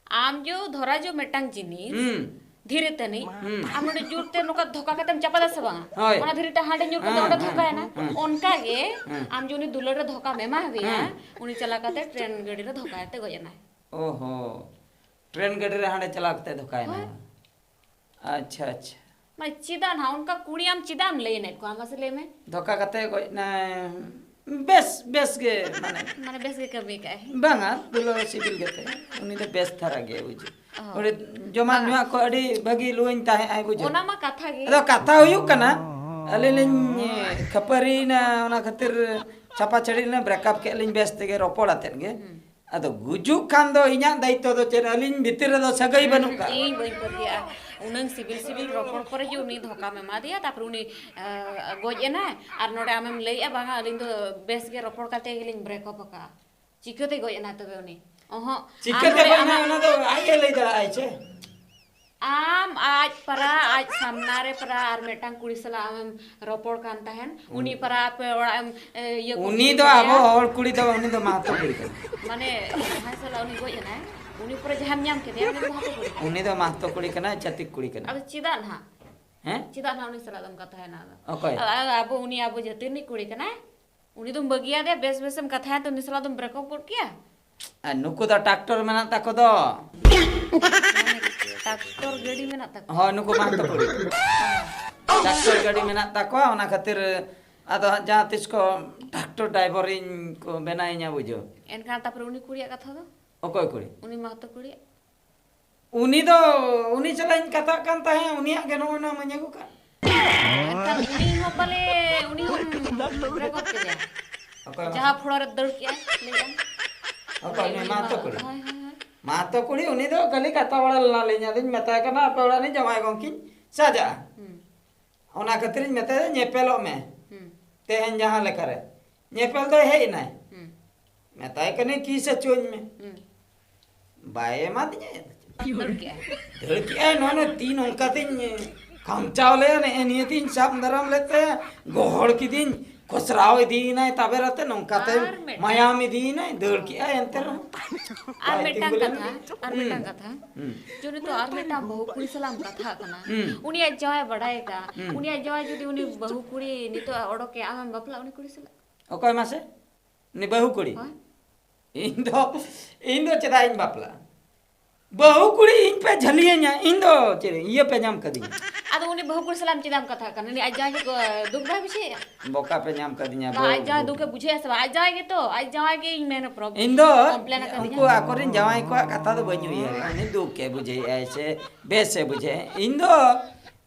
ᱟᱢ ᱡᱚ ᱫᱷᱚᱨᱟ ᱡᱚ ᱢᱤᱫᱴᱟᱝ ᱡᱤᱱᱤᱥ ᱦᱩᱸ᱾ ᱫᱷᱤᱨᱤ ᱛᱟᱹᱱᱤᱡ, ᱦᱩᱸ᱾ ᱟᱢ ᱱᱚᱰᱮ ᱡᱳᱨ ᱛᱮ ᱱᱚᱝᱠᱟ ᱫᱷᱚᱠᱟ ᱠᱟᱛᱮᱢ ᱪᱟᱯᱟᱫᱟ ᱥᱮ ᱵᱟᱝᱟ? ᱦᱳᱭ᱾ ᱚᱱᱟ ᱫᱷᱤᱨᱤᱴᱟ ᱦᱟᱸᱰᱮ ᱧᱩᱨ ᱠᱟᱛᱮ ᱦᱮᱸ, ᱚᱸᱰᱮ ᱦᱮᱸ, ᱫᱷᱚᱠᱟᱭᱮᱱᱟ᱾ ᱦᱮᱸ᱾ ᱚᱱᱠᱟ ᱜᱮ ᱦᱮᱸ᱾ ᱟᱢ ᱡᱩᱫᱤ ᱫᱩᱞᱟᱹᱲ ᱨᱮ ᱫᱷᱚᱠᱟᱢ ᱮᱢᱟ ᱫᱮᱭᱟ, ᱦᱮᱸ᱾ ᱩᱱᱤ ᱪᱟᱞᱟᱣ ᱠᱟᱛᱮ ᱴᱨᱮᱱ ᱜᱟᱹᱰᱤ ᱨᱮ ᱫᱷᱚᱠᱟ ᱠᱟᱛᱮ ᱜᱚᱡ ᱮᱱᱟᱭ᱾ ᱳᱦᱳ, ᱴᱨᱮᱱ ᱜᱟᱹᱰᱤ ᱨᱮ ᱦᱟᱸᱰᱮ ᱪᱟᱞᱟᱣ ᱠᱟᱛᱮ ᱫᱷᱚᱠᱟᱭᱮᱱᱟᱭ᱾ ᱦᱳᱭ᱾ ᱟᱪᱪᱷᱟ, ᱟᱪᱪᱷᱟ᱾ ᱢᱟᱱᱮ ᱪᱮᱫᱟᱜ ᱱᱟᱦᱟᱜ ᱚᱱᱠᱟ ᱠᱩᱲᱤ ᱟᱢ ᱪᱮᱫᱟᱜ ᱮᱢ ᱞᱟᱹᱭ ᱟᱱᱮᱫ ᱠᱚᱣᱟ? ᱢᱟᱥᱮ ᱞᱟᱹᱭ ᱢᱮ᱾ ᱫᱷᱚᱠᱟ ᱠᱟᱛᱮ ᱜᱚᱡ ᱮᱱᱟᱭ᱾ ᱵᱮᱥ, ᱵᱮᱥ ᱜᱮ, ᱢᱟᱱᱮ᱾ ᱢᱟᱱᱮ ᱵᱮᱥ ᱜᱮ ᱠᱟᱹᱢᱤ ᱠᱟᱜᱼᱟᱭ᱾ ᱵᱟᱝᱟ, ᱫᱩᱞᱟᱹᱲ ᱥᱤᱵᱤᱞ ᱜᱮᱛᱟᱭᱟ᱾ ᱩᱱᱤ ᱫᱚ ᱵᱮᱥ ᱫᱷᱟᱨᱟ ᱜᱮ, ᱵᱩᱡᱷᱟᱹᱣ᱾ ᱚ᱾ ᱚᱸᱰᱮ ᱡᱚᱢᱟᱜ ᱵᱟᱝᱟ᱾ ᱧᱩᱣᱟᱜ ᱠᱚ ᱟᱹᱰᱤ ᱵᱷᱟᱹᱜᱤ ᱞᱩᱣᱟᱹᱧ ᱛᱟᱦᱮᱸᱜ ᱟᱭ, ᱵᱩᱡᱷᱟᱹᱣ᱾ ᱚᱱᱟ ᱢᱟ ᱠᱟᱛᱷᱟ ᱜᱮ᱾ ᱟᱫᱚ ᱠᱟᱛᱷᱟ ᱦᱩᱭᱩᱜ ᱠᱟᱱᱟ, ᱟᱹᱞᱤᱧ ᱞᱤᱧ ᱠᱷᱟᱹᱯᱟᱹᱨᱤᱭᱮᱱᱟ, ᱚᱱᱟ ᱠᱷᱟᱹᱛᱤᱨ ᱪᱷᱟᱯᱟ ᱪᱷᱟᱹᱲᱤ ᱞᱮᱱᱟ, break up ᱠᱮᱫ ᱞᱤᱧ ᱵᱮᱥ ᱛᱮᱜᱮ, ᱨᱚᱯᱚᱲ ᱟᱛᱮᱫ ᱜᱮ᱾ ᱦᱩᱸ᱾ ᱟᱫᱚ ᱜᱩᱡᱩᱜ ᱠᱷᱟᱱ ᱫᱚ ᱤᱧᱟᱹᱜ ᱫᱟᱭᱤᱛᱛᱚ ᱫᱚ ᱪᱮᱫ? ᱟᱹᱞᱤᱧ ᱵᱷᱤᱛᱤᱨ ᱨᱮᱫᱚ ᱥᱟᱹᱜᱟᱹᱭ ᱵᱟᱹᱱᱩᱜ ᱠᱟᱜᱼᱟ᱾ ᱤᱧ ᱵᱟᱹᱧ ᱯᱟᱹᱛᱭᱟᱹᱜᱼᱟ᱾ ᱩᱱᱟᱹᱝ ᱥᱤᱵᱤᱞ ᱥᱤᱵᱤᱞ ᱨᱚᱯᱚᱲ ᱯᱚᱨᱮ ᱡᱮ ᱩᱱᱤ ᱫᱷᱚᱠᱟᱢ ᱮᱢᱟ ᱫᱮᱭᱟ, ᱛᱟᱨᱯᱚᱨᱮ ᱩᱱᱤ, ᱮ, ᱜᱚᱡ ᱮᱱᱟᱭ, ᱟᱨ ᱱᱚᱰᱮ ᱟᱢᱮᱢ ᱞᱟᱹᱭᱮᱜᱼᱟ, "ᱵᱟᱝᱟ, ᱟᱹᱞᱤᱧ ᱫᱚ ᱵᱮᱥ ᱜᱮ ᱨᱚᱯᱚᱲ ᱠᱟᱛᱮ ᱜᱮᱞᱤᱧ break up ᱟᱠᱟᱜᱼᱟ"᱾ ᱪᱤᱠᱟᱹᱛᱮ ᱜᱚᱡ ᱮᱱᱟᱭ ᱛᱚᱵᱮ ᱩᱱᱤ? ᱚᱦᱚᱸ, ᱟᱢ ᱪᱤᱠᱟᱹᱛᱮ ᱱᱚᱰᱮ ᱜᱚᱡ ᱮᱱᱟᱭ, ᱟᱢᱮᱢ ᱚᱱᱟ ᱫᱚ ᱟᱡ ᱮ ᱞᱟᱹᱭ ᱫᱟᱲᱮᱭᱟᱜᱼᱟᱭ ᱪᱮ? ᱟᱢ ᱟᱡ ᱯᱟᱨᱟ, ᱟᱡ ᱥᱟᱢᱱᱟ ᱨᱮ ᱯᱟᱨᱟ ᱟᱨ ᱢᱤᱫᱴᱟᱝ ᱠᱩᱲᱤ ᱥᱟᱞᱟᱜ ᱟᱢᱮᱢ ᱨᱚᱯᱚᱲ ᱠᱟᱱ ᱛᱟᱦᱮᱱ, ᱩᱱᱤ ᱯᱟᱨᱟ ᱟᱯᱮ ᱚᱲᱟᱜ ᱮᱢ, ᱮ, ᱤᱭᱟᱹ ᱠᱚ ᱩᱱᱤ ᱤᱫᱤ ᱫᱚ ᱠᱮᱫᱮᱭᱟ᱾ ᱟᱵᱚ ᱦᱚᱲ ᱠᱩᱲᱤ ᱫᱚ, ᱩᱱᱤ ᱫᱚ ᱢᱟᱦᱛᱚ ᱠᱩᱲᱤ ᱠᱟᱱᱟᱭ᱾ ᱢᱟᱱᱮ ᱡᱟᱦᱟᱸᱭ ᱥᱟᱞᱟᱜ ᱩᱱᱤ ᱜᱚᱡ ᱮᱱᱟᱭ, ᱩᱱᱤ ᱯᱚᱨᱮ ᱡᱟᱦᱟᱸᱭᱮᱢ ᱧᱟᱢ ᱠᱮᱫᱮᱭᱟ, ᱩᱱᱤ ᱫᱚ ᱢᱟᱦᱛᱚ ᱠᱩᱲᱤ ᱠᱟᱱᱟᱭ᱾ ᱩᱱᱤ ᱫᱚ ᱢᱟᱦᱛᱚ ᱠᱩᱲᱤ ᱠᱟᱱᱟᱭ, ᱪᱷᱟᱹᱛᱤᱠ ᱠᱩᱲᱤ ᱠᱟᱱᱟᱭ᱾ ᱟᱫᱚ ᱪᱮᱫᱟᱜ ᱱᱟᱦᱟᱜ? ᱦᱮᱸ? ᱪᱮᱫᱟᱜ ᱱᱟᱦᱟᱜ ᱩᱱᱤ ᱥᱟᱞᱟᱜ ᱫᱚᱢ ᱠᱟᱛᱷᱟᱭᱮᱱᱟ ᱟᱫᱚ? ᱚᱠᱚᱭ? ᱟ-, ᱟ-, ᱟᱵᱚ ᱩᱱᱤ ᱟᱵᱚ ᱡᱟᱹᱛᱤ ᱨᱤᱱᱤᱡ ᱠᱩᱲᱤ ᱠᱟᱱᱟᱭ, ᱩᱱᱤ ᱫᱚᱢ ᱵᱟᱹᱜᱤᱭᱟᱫᱮᱭᱟ, ᱵᱮᱥ ᱵᱮᱥᱮᱢ ᱠᱟᱛᱷᱟᱭᱟ ᱛᱚ ᱩᱱᱤ ᱥᱟᱞᱟᱜ ᱫᱚᱢ break up ᱜᱚᱫ ᱠᱮᱭᱟ? ᱟᱨ ᱱᱩᱠᱩ ᱫᱚ tractor ᱢᱮᱱᱟᱜ ᱛᱟᱠᱚ ᱫᱚ᱾ ᱢᱟᱱᱮ tractor ᱜᱟᱹᱰᱤ ᱢᱮᱱᱟᱜ ᱛᱟᱠᱚᱣᱟ? ᱦᱳᱭ, ᱱᱩᱠᱩ ᱢᱟᱦᱛᱚ ᱠᱩᱲᱤ᱾ Tractor ᱜᱟᱹᱰᱤ ᱢᱮᱱᱟᱜ ᱛᱟᱠᱚᱣᱟ, ᱚᱱᱟ ᱠᱷᱟᱹᱛᱤᱨ ᱟᱫᱚ ᱦᱟᱸᱜ ᱡᱟᱦᱟᱸ ᱛᱤᱥ ᱠᱚ tractor driver ᱤᱧ ᱠᱚ ᱵᱮᱱᱟᱣᱤᱧᱟ, ᱵᱩᱡᱷᱟᱹᱣ᱾ ᱮᱱᱠᱷᱟᱱ ᱛᱟᱯᱚᱨᱮ ᱩᱱᱤ ᱠᱩᱲᱤᱭᱟᱜ ᱠᱟᱛᱷᱟ ᱫᱚ? ᱚᱠᱚᱭ ᱠᱩᱲᱤ? ᱩᱱᱤ ᱢᱟᱦᱛᱚ ᱠᱩᱲᱤᱭᱟᱜ? ᱩᱱᱤ ᱫᱚ, ᱩᱱᱤ ᱥᱟᱞᱟᱜ ᱤᱧ ᱠᱟᱛᱷᱟᱜ ᱠᱟᱱ ᱛᱟᱦᱮᱸᱫ, ᱩᱱᱤᱭᱟᱜ ᱜᱮ ᱱᱚᱜᱼᱚᱭ ᱱᱚᱣᱟ ᱢᱟᱧ ᱟᱹᱜᱩ ᱠᱟᱜ᱾ ᱮᱱᱠᱷᱟᱱ ᱩᱱᱤ ᱦᱚᱸ ᱯᱟᱞᱮ, ᱩᱱᱤ ᱦᱚᱸᱢ ᱨᱮᱠᱚᱨᱰ ᱠᱮᱫᱮᱭᱟ᱾ ᱚᱠᱚᱭ ᱢᱟ-, ᱡᱟᱦᱟᱸ ᱯᱷᱚᱲᱚ ᱨᱮ ᱫᱟᱹᱲ ᱠᱮᱜᱼᱟᱭ, ᱞᱟᱹᱭᱮᱜᱼᱟᱢ᱾ ᱚᱠᱚᱭ ᱩᱱᱤ ᱩᱱᱤ ᱢᱟᱦᱛᱚ ᱢᱟ-, ᱠᱩᱲᱤ? ᱦᱳᱭ, ᱦᱳᱭ, ᱦᱳᱭ᱾ ᱢᱟ ᱛᱚ ᱠᱩᱲᱤ, ᱩᱱᱤ ᱫᱚ ᱠᱷᱟᱹᱞᱤ ᱠᱟᱛᱷᱟ ᱵᱟᱲᱟ ᱞᱮᱱᱟᱞᱤᱧ, ᱟᱫᱚᱧ ᱢᱮᱛᱟᱭ ᱠᱟᱱᱟ ᱟᱯᱮ ᱚᱲᱟᱜ ᱨᱤᱱᱤᱡ ᱡᱟᱶᱟᱭ ᱜᱚᱝᱠᱮᱧ ᱥᱟᱡᱟᱜᱼᱟ᱾ ᱦᱩᱸ᱾ ᱚᱱᱟ ᱠᱷᱟᱹᱛᱤᱨᱤᱧ ᱢᱮᱛᱟᱭᱟ ᱧᱮᱯᱮᱞᱚᱜ ᱢᱮ᱾ ᱦᱩᱸ᱾ ᱛᱮᱦᱮᱧ ᱡᱟᱦᱟᱸ ᱞᱮᱠᱟᱨᱮ ᱧᱮᱯᱮᱞ ᱫᱚᱭ ᱦᱮᱡ ᱮᱱᱟᱭ᱾ ᱦᱩᱸ᱾ ᱢᱮᱛᱟᱭ ᱠᱟᱹᱱᱟᱹᱧ ᱠᱤᱥ ᱦᱚᱪᱚᱧ ᱢᱮ᱾ ᱦᱩᱸ᱾ ᱵᱟᱭ ᱮᱢᱟ ᱫᱤᱧᱟ᱾ ᱫᱟᱹᱲ ᱠᱮᱜᱼᱟᱭ᱾ ᱫᱟᱹᱲ ᱠᱮᱜᱼᱟᱭ, ᱱᱚᱣᱟ ᱱᱚᱣᱟ ᱛᱤ ᱱᱚᱝᱠᱟ ᱛᱤᱧ ᱠᱷᱟᱢᱪᱟᱣ ᱞᱮᱫᱼᱟ, ᱱᱮᱜᱼᱮ ᱱᱤᱭᱟᱹ ᱛᱤᱧ ᱥᱟᱵ ᱫᱟᱨᱟᱢ ᱞᱮᱫ ᱛᱟᱭᱟ, ᱜᱚᱦᱚᱲ ᱠᱤᱫᱤᱧ, ᱠᱚᱥᱨᱟᱣ ᱤᱫᱤᱭᱮᱱᱟᱭ ᱛᱟᱵᱮᱨ ᱟᱛᱮ, ᱱᱚᱝᱠᱟᱛᱮ ᱟᱨ ᱢᱤᱫᱴᱟᱝ᱾ ᱢᱟᱭᱟᱢ ᱤᱫᱤᱭᱮᱱᱟᱭ, ᱫᱟᱹᱲ ᱠᱮᱜᱼᱟᱭ ᱮᱱᱛᱮ ᱨᱮᱦᱚᱸ᱾ ᱟᱨ ᱵᱟᱭ ᱢᱤᱫᱴᱟᱝ ᱛᱤᱸᱜᱩ ᱞᱮᱱ ᱠᱟᱛᱷᱟ, ᱜᱮ᱾ ᱟᱨ ᱦᱩᱸ᱾ ᱢᱤᱫᱴᱟᱝ ᱠᱟᱛᱷᱟ᱾ ᱦᱩᱸ᱾ ᱡᱩᱫᱤ ᱛᱚ ᱟᱨ ᱢᱤᱫᱴᱟᱝ ᱵᱟᱹᱦᱩ ᱠᱩᱲᱤ ᱥᱟᱞᱟᱜ ᱮᱢ ᱠᱟᱛᱷᱟᱜ ᱠᱟᱱᱟ, ᱦᱩᱸ᱾ ᱩᱱᱤ ᱟᱡ ᱡᱟᱶᱟᱭ ᱵᱟᱰᱟᱭ ᱠᱟᱜᱼᱟ, ᱦᱩᱸ᱾ ᱩᱱᱤ ᱟᱡ ᱡᱟᱶᱟᱭ ᱡᱩᱫᱤ ᱩᱱᱤ ᱵᱟᱹᱦᱩ ᱠᱩᱲᱤ ᱱᱤᱛᱚᱜ ᱚᱰᱚᱠᱮᱭᱟ, ᱟᱢᱮᱢ ᱵᱟᱯᱞᱟᱜᱼᱟ ᱩᱱᱤ ᱠᱩᱲᱤ ᱥᱟᱞᱟᱜ? ᱚᱠᱚᱭ ᱢᱟᱥᱮ? ᱩᱱᱤ ᱵᱟᱹᱦᱩ ᱠᱩᱲᱤ? ᱦᱳᱭ᱾ ᱤᱧ ᱫᱚ, ᱤᱧ ᱫᱚ ᱪᱮᱫᱟᱜ ᱤᱧ ᱵᱟᱯᱞᱟᱜᱼᱟ? ᱵᱟᱹᱦᱩ ᱠᱩᱲᱤ ᱤᱧ ᱯᱮ ᱡᱷᱟᱹᱞᱤᱭᱟᱹᱧᱟ, ᱤᱧ ᱫᱚ ᱪᱮᱫ ᱤᱭᱟᱹ ᱯᱮ ᱧᱟᱢ ᱠᱟᱫᱤᱧᱟ? ᱟᱫᱚ ᱩᱱᱤ ᱵᱟᱹᱦᱩ ᱠᱩᱲᱤ ᱥᱟᱞᱟᱜ ᱮᱢ ᱪᱮᱫᱟᱜ ᱮᱢ ᱠᱟᱛᱷᱟᱜ ᱠᱟᱱᱟ? ᱩᱱᱤ ᱟᱡ ᱡᱟᱶᱟᱭ ᱜᱮ, ᱫᱩᱠ ᱵᱟᱭ ᱵᱩᱡᱷᱟᱹᱣᱮᱫᱼᱟ? ᱵᱚᱠᱟ ᱯᱮ ᱧᱟᱢ ᱠᱟᱫᱤᱧᱟ, ᱵᱟ, ᱵᱟᱹᱦᱩ ᱟᱡ ᱡᱟᱶᱟᱭ ᱟᱹᱜᱩ ᱫᱩᱠᱮ ᱠᱟᱛᱮ᱾ ᱵᱩᱡᱷᱟᱹᱣᱮᱫᱼᱟ ᱥᱮ ᱵᱟᱝ? ᱟᱡ ᱡᱟᱶᱟᱭ ᱜᱮᱛᱚ, ᱟᱡ ᱡᱟᱶᱟᱭ ᱜᱮ ᱤᱧ ᱢᱮᱱ ᱯᱨᱚᱵᱞᱮᱢ᱾ ᱤᱧ ᱫᱚ complain ᱟᱠᱟᱫᱤᱧᱟ᱾ ᱩᱱᱠᱩ ᱟᱠᱚᱨᱮᱱ ᱡᱟᱶᱟᱭ ᱠᱚᱣᱟᱜ ᱠᱟᱛᱷᱟ ᱫᱚ ᱵᱟᱹᱧ ᱩᱭᱦᱟᱹᱨᱟ, ᱩᱱᱤ ᱫᱩᱠᱮ ᱵᱩᱡᱷᱟᱹᱣᱮᱫᱼᱟᱭ ᱥᱮ ᱵᱮᱥᱮ ᱵᱩᱡᱷᱟᱹᱣᱮᱫᱼᱟ᱾ ᱤᱧ ᱫᱚ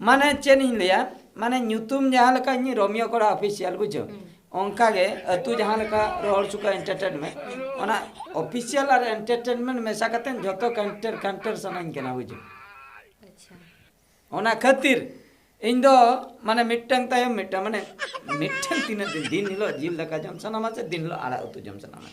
ᱢᱟᱱᱮ ᱪᱮᱫ ᱤᱧ ᱞᱟᱹᱭᱟ, ᱢᱟᱱᱮ ᱧᱩᱛᱩᱢ ᱡᱟᱦᱟᱸ ᱞᱮᱠᱟ ᱤᱧ ᱨᱳᱢᱤᱭᱳ ᱠᱚᱲᱟ ᱚᱯᱷᱤᱥᱤᱭᱟᱞ, ᱵᱩᱡᱷᱟᱹᱣ? ᱦᱩᱸ᱾ ᱚᱱᱠᱟ ᱜᱮ ᱟᱹᱛᱩ ᱡᱟᱦᱟᱸ ᱞᱮᱠᱟ ᱨᱚᱦᱚᱲ ᱥᱩᱠᱟ ᱮᱱᱴᱟᱨᱴᱮᱱᱢᱮᱱᱴ, ᱚᱱᱟ ᱚᱯᱷᱤᱥᱤᱭᱟᱞ ᱟᱨ ᱮᱱᱴᱟᱨᱴᱮᱱᱢᱮᱱᱴ ᱢᱮᱥᱟ ᱠᱟᱛᱮ ᱡᱷᱚᱛᱚ ᱠᱟᱱᱴᱮᱨ ᱠᱟᱱᱴᱮᱨ ᱥᱟᱱᱟᱧ ᱠᱟᱱᱟ, ᱵᱩᱡᱷᱟᱹᱣ? ᱟᱪᱪᱷᱟ᱾ ᱚᱱᱟ ᱠᱷᱟᱹᱛᱤᱨ ᱤᱧ ᱫᱚ ᱢᱟᱱᱮ ᱢᱤᱫᱴᱟᱝ ᱛᱟᱭᱚᱢ ᱢᱤᱫᱴᱟᱝ, ᱢᱟᱱᱮ ᱢᱤᱫᱴᱟᱝ ᱛᱤᱱᱟᱹᱜ ᱫᱤᱱ, ᱫᱤᱱ ᱦᱤᱞᱳᱜ ᱡᱤᱞ ᱫᱟᱠᱟ ᱡᱚᱢ ᱥᱟᱱᱟᱢᱟ ᱥᱮ ᱫᱤᱱ ᱦᱤᱞᱳᱜ ᱟᱲᱟᱜ ᱩᱛᱩ ᱡᱚᱢ ᱥᱟᱱᱟᱢᱟ,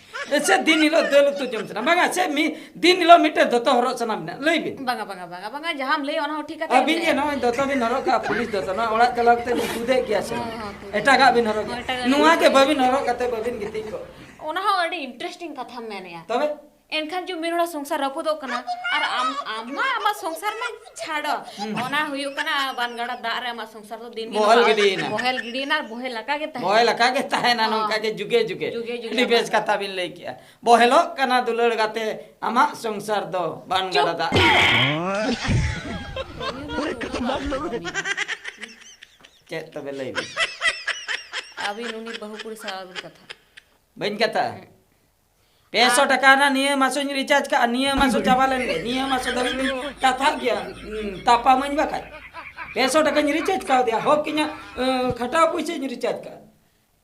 ᱥᱮ ᱫᱤᱱ ᱦᱤᱞᱳᱜ ᱫᱟᱹᱞ ᱩᱛᱩ ᱡᱚᱢ ᱥᱟᱱᱟᱢᱟ, ᱵᱟᱝᱟ ᱥᱮ ᱢᱤᱫ ᱫᱤᱱ ᱦᱤᱞᱳᱜ ᱢᱤᱫᱴᱟᱝ ᱫᱚᱛᱚ ᱦᱚᱨᱚᱜ ᱥᱟᱱᱟ ᱢᱮᱱᱟᱜᱼᱟ, ᱞᱟᱹᱭ ᱵᱤᱱ᱾ ᱵᱟᱝᱟ, ᱵᱟᱝᱟ, ᱵᱟᱝᱟ, ᱵᱟᱝᱟ, ᱡᱟᱦᱟᱸᱢ ᱞᱟᱹᱭ ᱚᱱᱟ ᱦᱚᱸ ᱴᱷᱤᱠ ᱠᱟᱛᱷᱟ ᱜᱮᱢ ᱟᱹᱵᱤᱱ ᱡᱮ ᱞᱟᱹᱭᱟ᱾ ᱱᱚᱜᱼᱚᱭ ᱫᱚᱛᱚ ᱵᱤᱱ ᱦᱚᱨᱚᱜ ᱠᱟᱜᱼᱟ, ᱯᱩᱞᱤᱥ ᱫᱚᱛᱚ, ᱱᱚᱣᱟ ᱚᱲᱟᱜ ᱪᱟᱞᱟᱣ ᱠᱟᱛᱮ ᱵᱤᱱ ᱛᱩᱫᱮᱜ ᱜᱮᱭᱟ ᱥᱮ ᱦᱚᱸ, ᱵᱟᱝ? ᱦᱚᱸ, ᱛᱩᱫᱮᱜ ᱱᱚᱣᱟ ᱜᱮ ᱜᱮᱭᱟ᱾ ᱵᱟᱹᱵᱤᱱ ᱦᱚᱨᱚᱜ ᱠᱟᱛᱮ ᱵᱟᱹᱵᱤᱱ ᱜᱤᱛᱤᱡ ᱠᱚᱜ᱾ ᱚᱱᱟ ᱦᱚᱸ ᱟᱹᱰᱤ interesting ᱠᱟᱛᱷᱟᱢ ᱢᱮᱱᱮᱜᱼᱟ᱾ ᱛᱚᱵᱮ? ᱮᱱᱠᱷᱟᱱ ᱡᱩ ᱢᱤᱫ ᱦᱚᱲᱟᱜ ᱥᱚᱝᱥᱟᱨ ᱨᱟᱹᱯᱩᱫᱚᱜ ᱠᱟᱱᱟ, ᱟᱨ ᱟᱢ, ᱟᱢ ᱢᱟ ᱟᱢᱟᱜ ᱥᱚᱝᱥᱟᱨ ᱢᱟ ᱪᱷᱟᱰᱚ᱾ ᱦᱩᱸ᱾ ᱚᱱᱟ ᱦᱩᱭᱩᱜ ᱠᱟᱱᱟ ᱵᱟᱱ ᱜᱟᱰᱟ ᱫᱟᱜ ᱨᱮ ᱟᱢᱟᱜ ᱥᱚᱝᱥᱟᱨ ᱫᱚ ᱫᱤᱱ ᱵᱚᱦᱮᱞ ᱜᱤᱰᱤᱭᱮᱱᱟ᱾ ᱵᱚᱦᱮᱞ ᱜᱤᱰᱤᱭᱮᱱᱟ, ᱵᱚᱦᱮᱞ ᱞᱮᱠᱟ ᱜᱮ ᱛᱟᱦᱮᱱᱟ᱾ ᱵᱚᱦᱮᱞ ᱞᱮᱠᱟ ᱜᱮ ᱛᱟᱦᱮᱱᱟ, ᱦᱚᱸ᱾ ᱱᱚᱝᱠᱟ ᱜᱮ ᱡᱩᱜᱮ ᱡᱩᱜᱮ᱾ ᱡᱩᱜᱮ ᱡᱩᱜᱮ ᱟᱹᱰᱤ ᱵᱮᱥ ᱟᱵᱟᱫ᱾ ᱠᱟᱛᱷᱟ ᱵᱤᱱ ᱞᱟᱹᱭ ᱠᱮᱜᱼᱟ᱾ ᱵᱚᱦᱮᱞᱚᱜ ᱠᱟᱱᱟ ᱫᱩᱞᱟᱹᱲ ᱜᱟᱛᱮ, ᱟᱢᱟᱜ ᱥᱚᱝᱥᱟᱨ ᱫᱚ ᱵᱟᱱ ᱪᱩᱯ! ᱜᱟᱰᱟ ᱫᱟᱜ᱾ ᱪᱮᱫ ᱛᱚᱵᱮ ᱞᱟᱹᱭ ᱵᱤᱱ? ᱟᱹᱵᱤᱱ ᱩᱱᱤ ᱵᱟᱹᱦᱩ ᱠᱩᱲᱤ ᱥᱟᱶ ᱟᱞᱚᱵᱤᱱ ᱠᱟᱛᱷᱟ᱾ ᱵᱟᱹᱧ ᱠᱟᱛᱷᱟ? ᱦᱮᱸ᱾ ᱯᱮ ᱥᱚ ᱟᱨ ᱴᱟᱠᱟ ᱨᱮᱱᱟᱜ ᱱᱤᱭᱟᱹ ᱢᱟᱥᱚᱧ recharge ᱠᱟᱜᱼᱟ, ᱱᱤᱭᱟᱹ ᱢᱟᱥᱚ ᱪᱟᱵᱟ ᱞᱮᱱ ᱜᱮ, ᱱᱤᱭᱟᱹ ᱢᱟᱥᱚ ᱫᱷᱟᱹᱵᱤᱡ ᱞᱤᱧ ᱠᱟᱛᱷᱟᱜ ᱜᱮᱭᱟ, ᱩᱸ, ᱛᱟᱯᱟᱢᱟᱹᱧ ᱵᱟᱠᱷᱟᱡ᱾ ᱯᱮ ᱥᱚ ᱴᱟᱠᱟᱧ recharge ᱠᱟᱣᱫᱮᱭᱟ, ᱦᱚᱠ ᱤᱧᱟᱹᱜ, ᱟᱸ, ᱠᱷᱟᱴᱟᱣ ᱯᱩᱭᱥᱟᱹᱧ recharge ᱠᱟᱜᱼᱟ᱾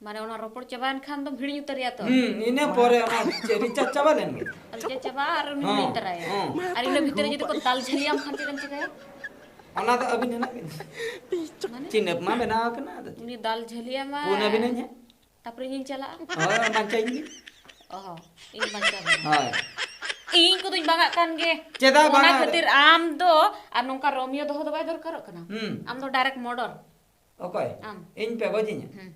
ᱢᱟᱱᱮ ᱚᱱᱟ ᱨᱚᱯᱚᱲ ᱪᱟᱵᱟᱭᱮᱱ ᱠᱷᱟᱱ ᱫᱚᱢ ᱦᱤᱲᱤᱧ ᱩᱛᱟᱹᱨᱮᱭᱟ ᱛᱚ? ᱦᱩᱸ, ᱤᱱᱟᱹ ᱯᱚᱨᱮ ᱚᱱᱟ ᱪᱮᱫ recharge ᱪᱟᱵᱟ ᱞᱮᱱ ᱜᱮ᱾ ᱟᱨ recharge ᱪᱟᱵᱟ ᱟᱨ ᱩᱱᱤ ᱦᱚᱸ, ᱦᱤᱲᱤᱧ ᱛᱟᱨᱟᱭᱟ᱾ ᱦᱚᱸ᱾ ᱟᱨ ᱤᱱᱟᱹ ᱵᱷᱤᱛᱤᱨ ᱨᱮ ᱡᱩᱫᱤ ᱠᱚ ᱫᱟᱞ ᱡᱷᱟᱹᱞᱤᱭᱟᱢ ᱠᱷᱟᱱ ᱪᱮᱫ ᱮᱢ ᱪᱤᱠᱟᱹᱭᱟ? ᱚᱱᱟ ᱫᱚ ᱟᱹᱵᱤᱱ ᱦᱮᱱᱟᱜ ᱵᱤᱱ᱾ ᱢᱟᱱᱮ? ᱪᱤᱱᱦᱟᱹᱯ ᱢᱟ ᱵᱮᱱᱟᱣ ᱟᱠᱟᱱᱟ, ᱟᱫᱚ ᱪᱮᱫ? ᱩᱱᱤ ᱫᱟᱞ ᱡᱷᱟᱹᱞᱤᱭᱟᱢᱟᱭ᱾ ᱯᱷᱳᱱ ᱟᱹᱵᱤᱱᱟᱹᱧ ᱦᱟᱸᱜ᱾ ᱛᱟᱯᱚᱨᱮ ᱤᱧᱤᱧ ᱪᱟᱞᱟᱜᱼᱟ᱾ ᱦᱳᱭ, ᱵᱟᱧᱪᱟᱣᱤᱧ ᱵᱤᱱ᱾ ᱚ, ᱤᱧ ᱵᱟᱧᱪᱟᱣ ᱢᱮᱱᱟᱹᱧ᱾ ᱦᱳᱭ᱾ ᱤᱧ ᱠᱚᱫᱚᱧ ᱵᱟᱝᱟᱜ ᱠᱟᱱ ᱜᱮ᱾ ᱪᱮᱫᱟᱜ ᱚᱱᱟ ᱵᱟᱝᱟ? ᱠᱷᱟᱹᱛᱤᱨ ᱟᱢ ᱫᱚ ᱟᱨ ᱱᱚᱝᱠᱟ ᱨᱳᱢᱤᱭᱳ ᱫᱚᱦᱚ ᱫᱚ ᱵᱟᱭ ᱫᱚᱨᱠᱟᱨᱚᱜ ᱠᱟᱱᱟ᱾ ᱦᱩᱸ᱾ ᱟᱢ ᱫᱚ direct murder᱾ ᱚᱠᱚᱭ? ᱟᱢ᱾ ᱤᱧ ᱯᱮ ᱜᱚᱡᱤᱧᱟ? ᱦᱩᱸ᱾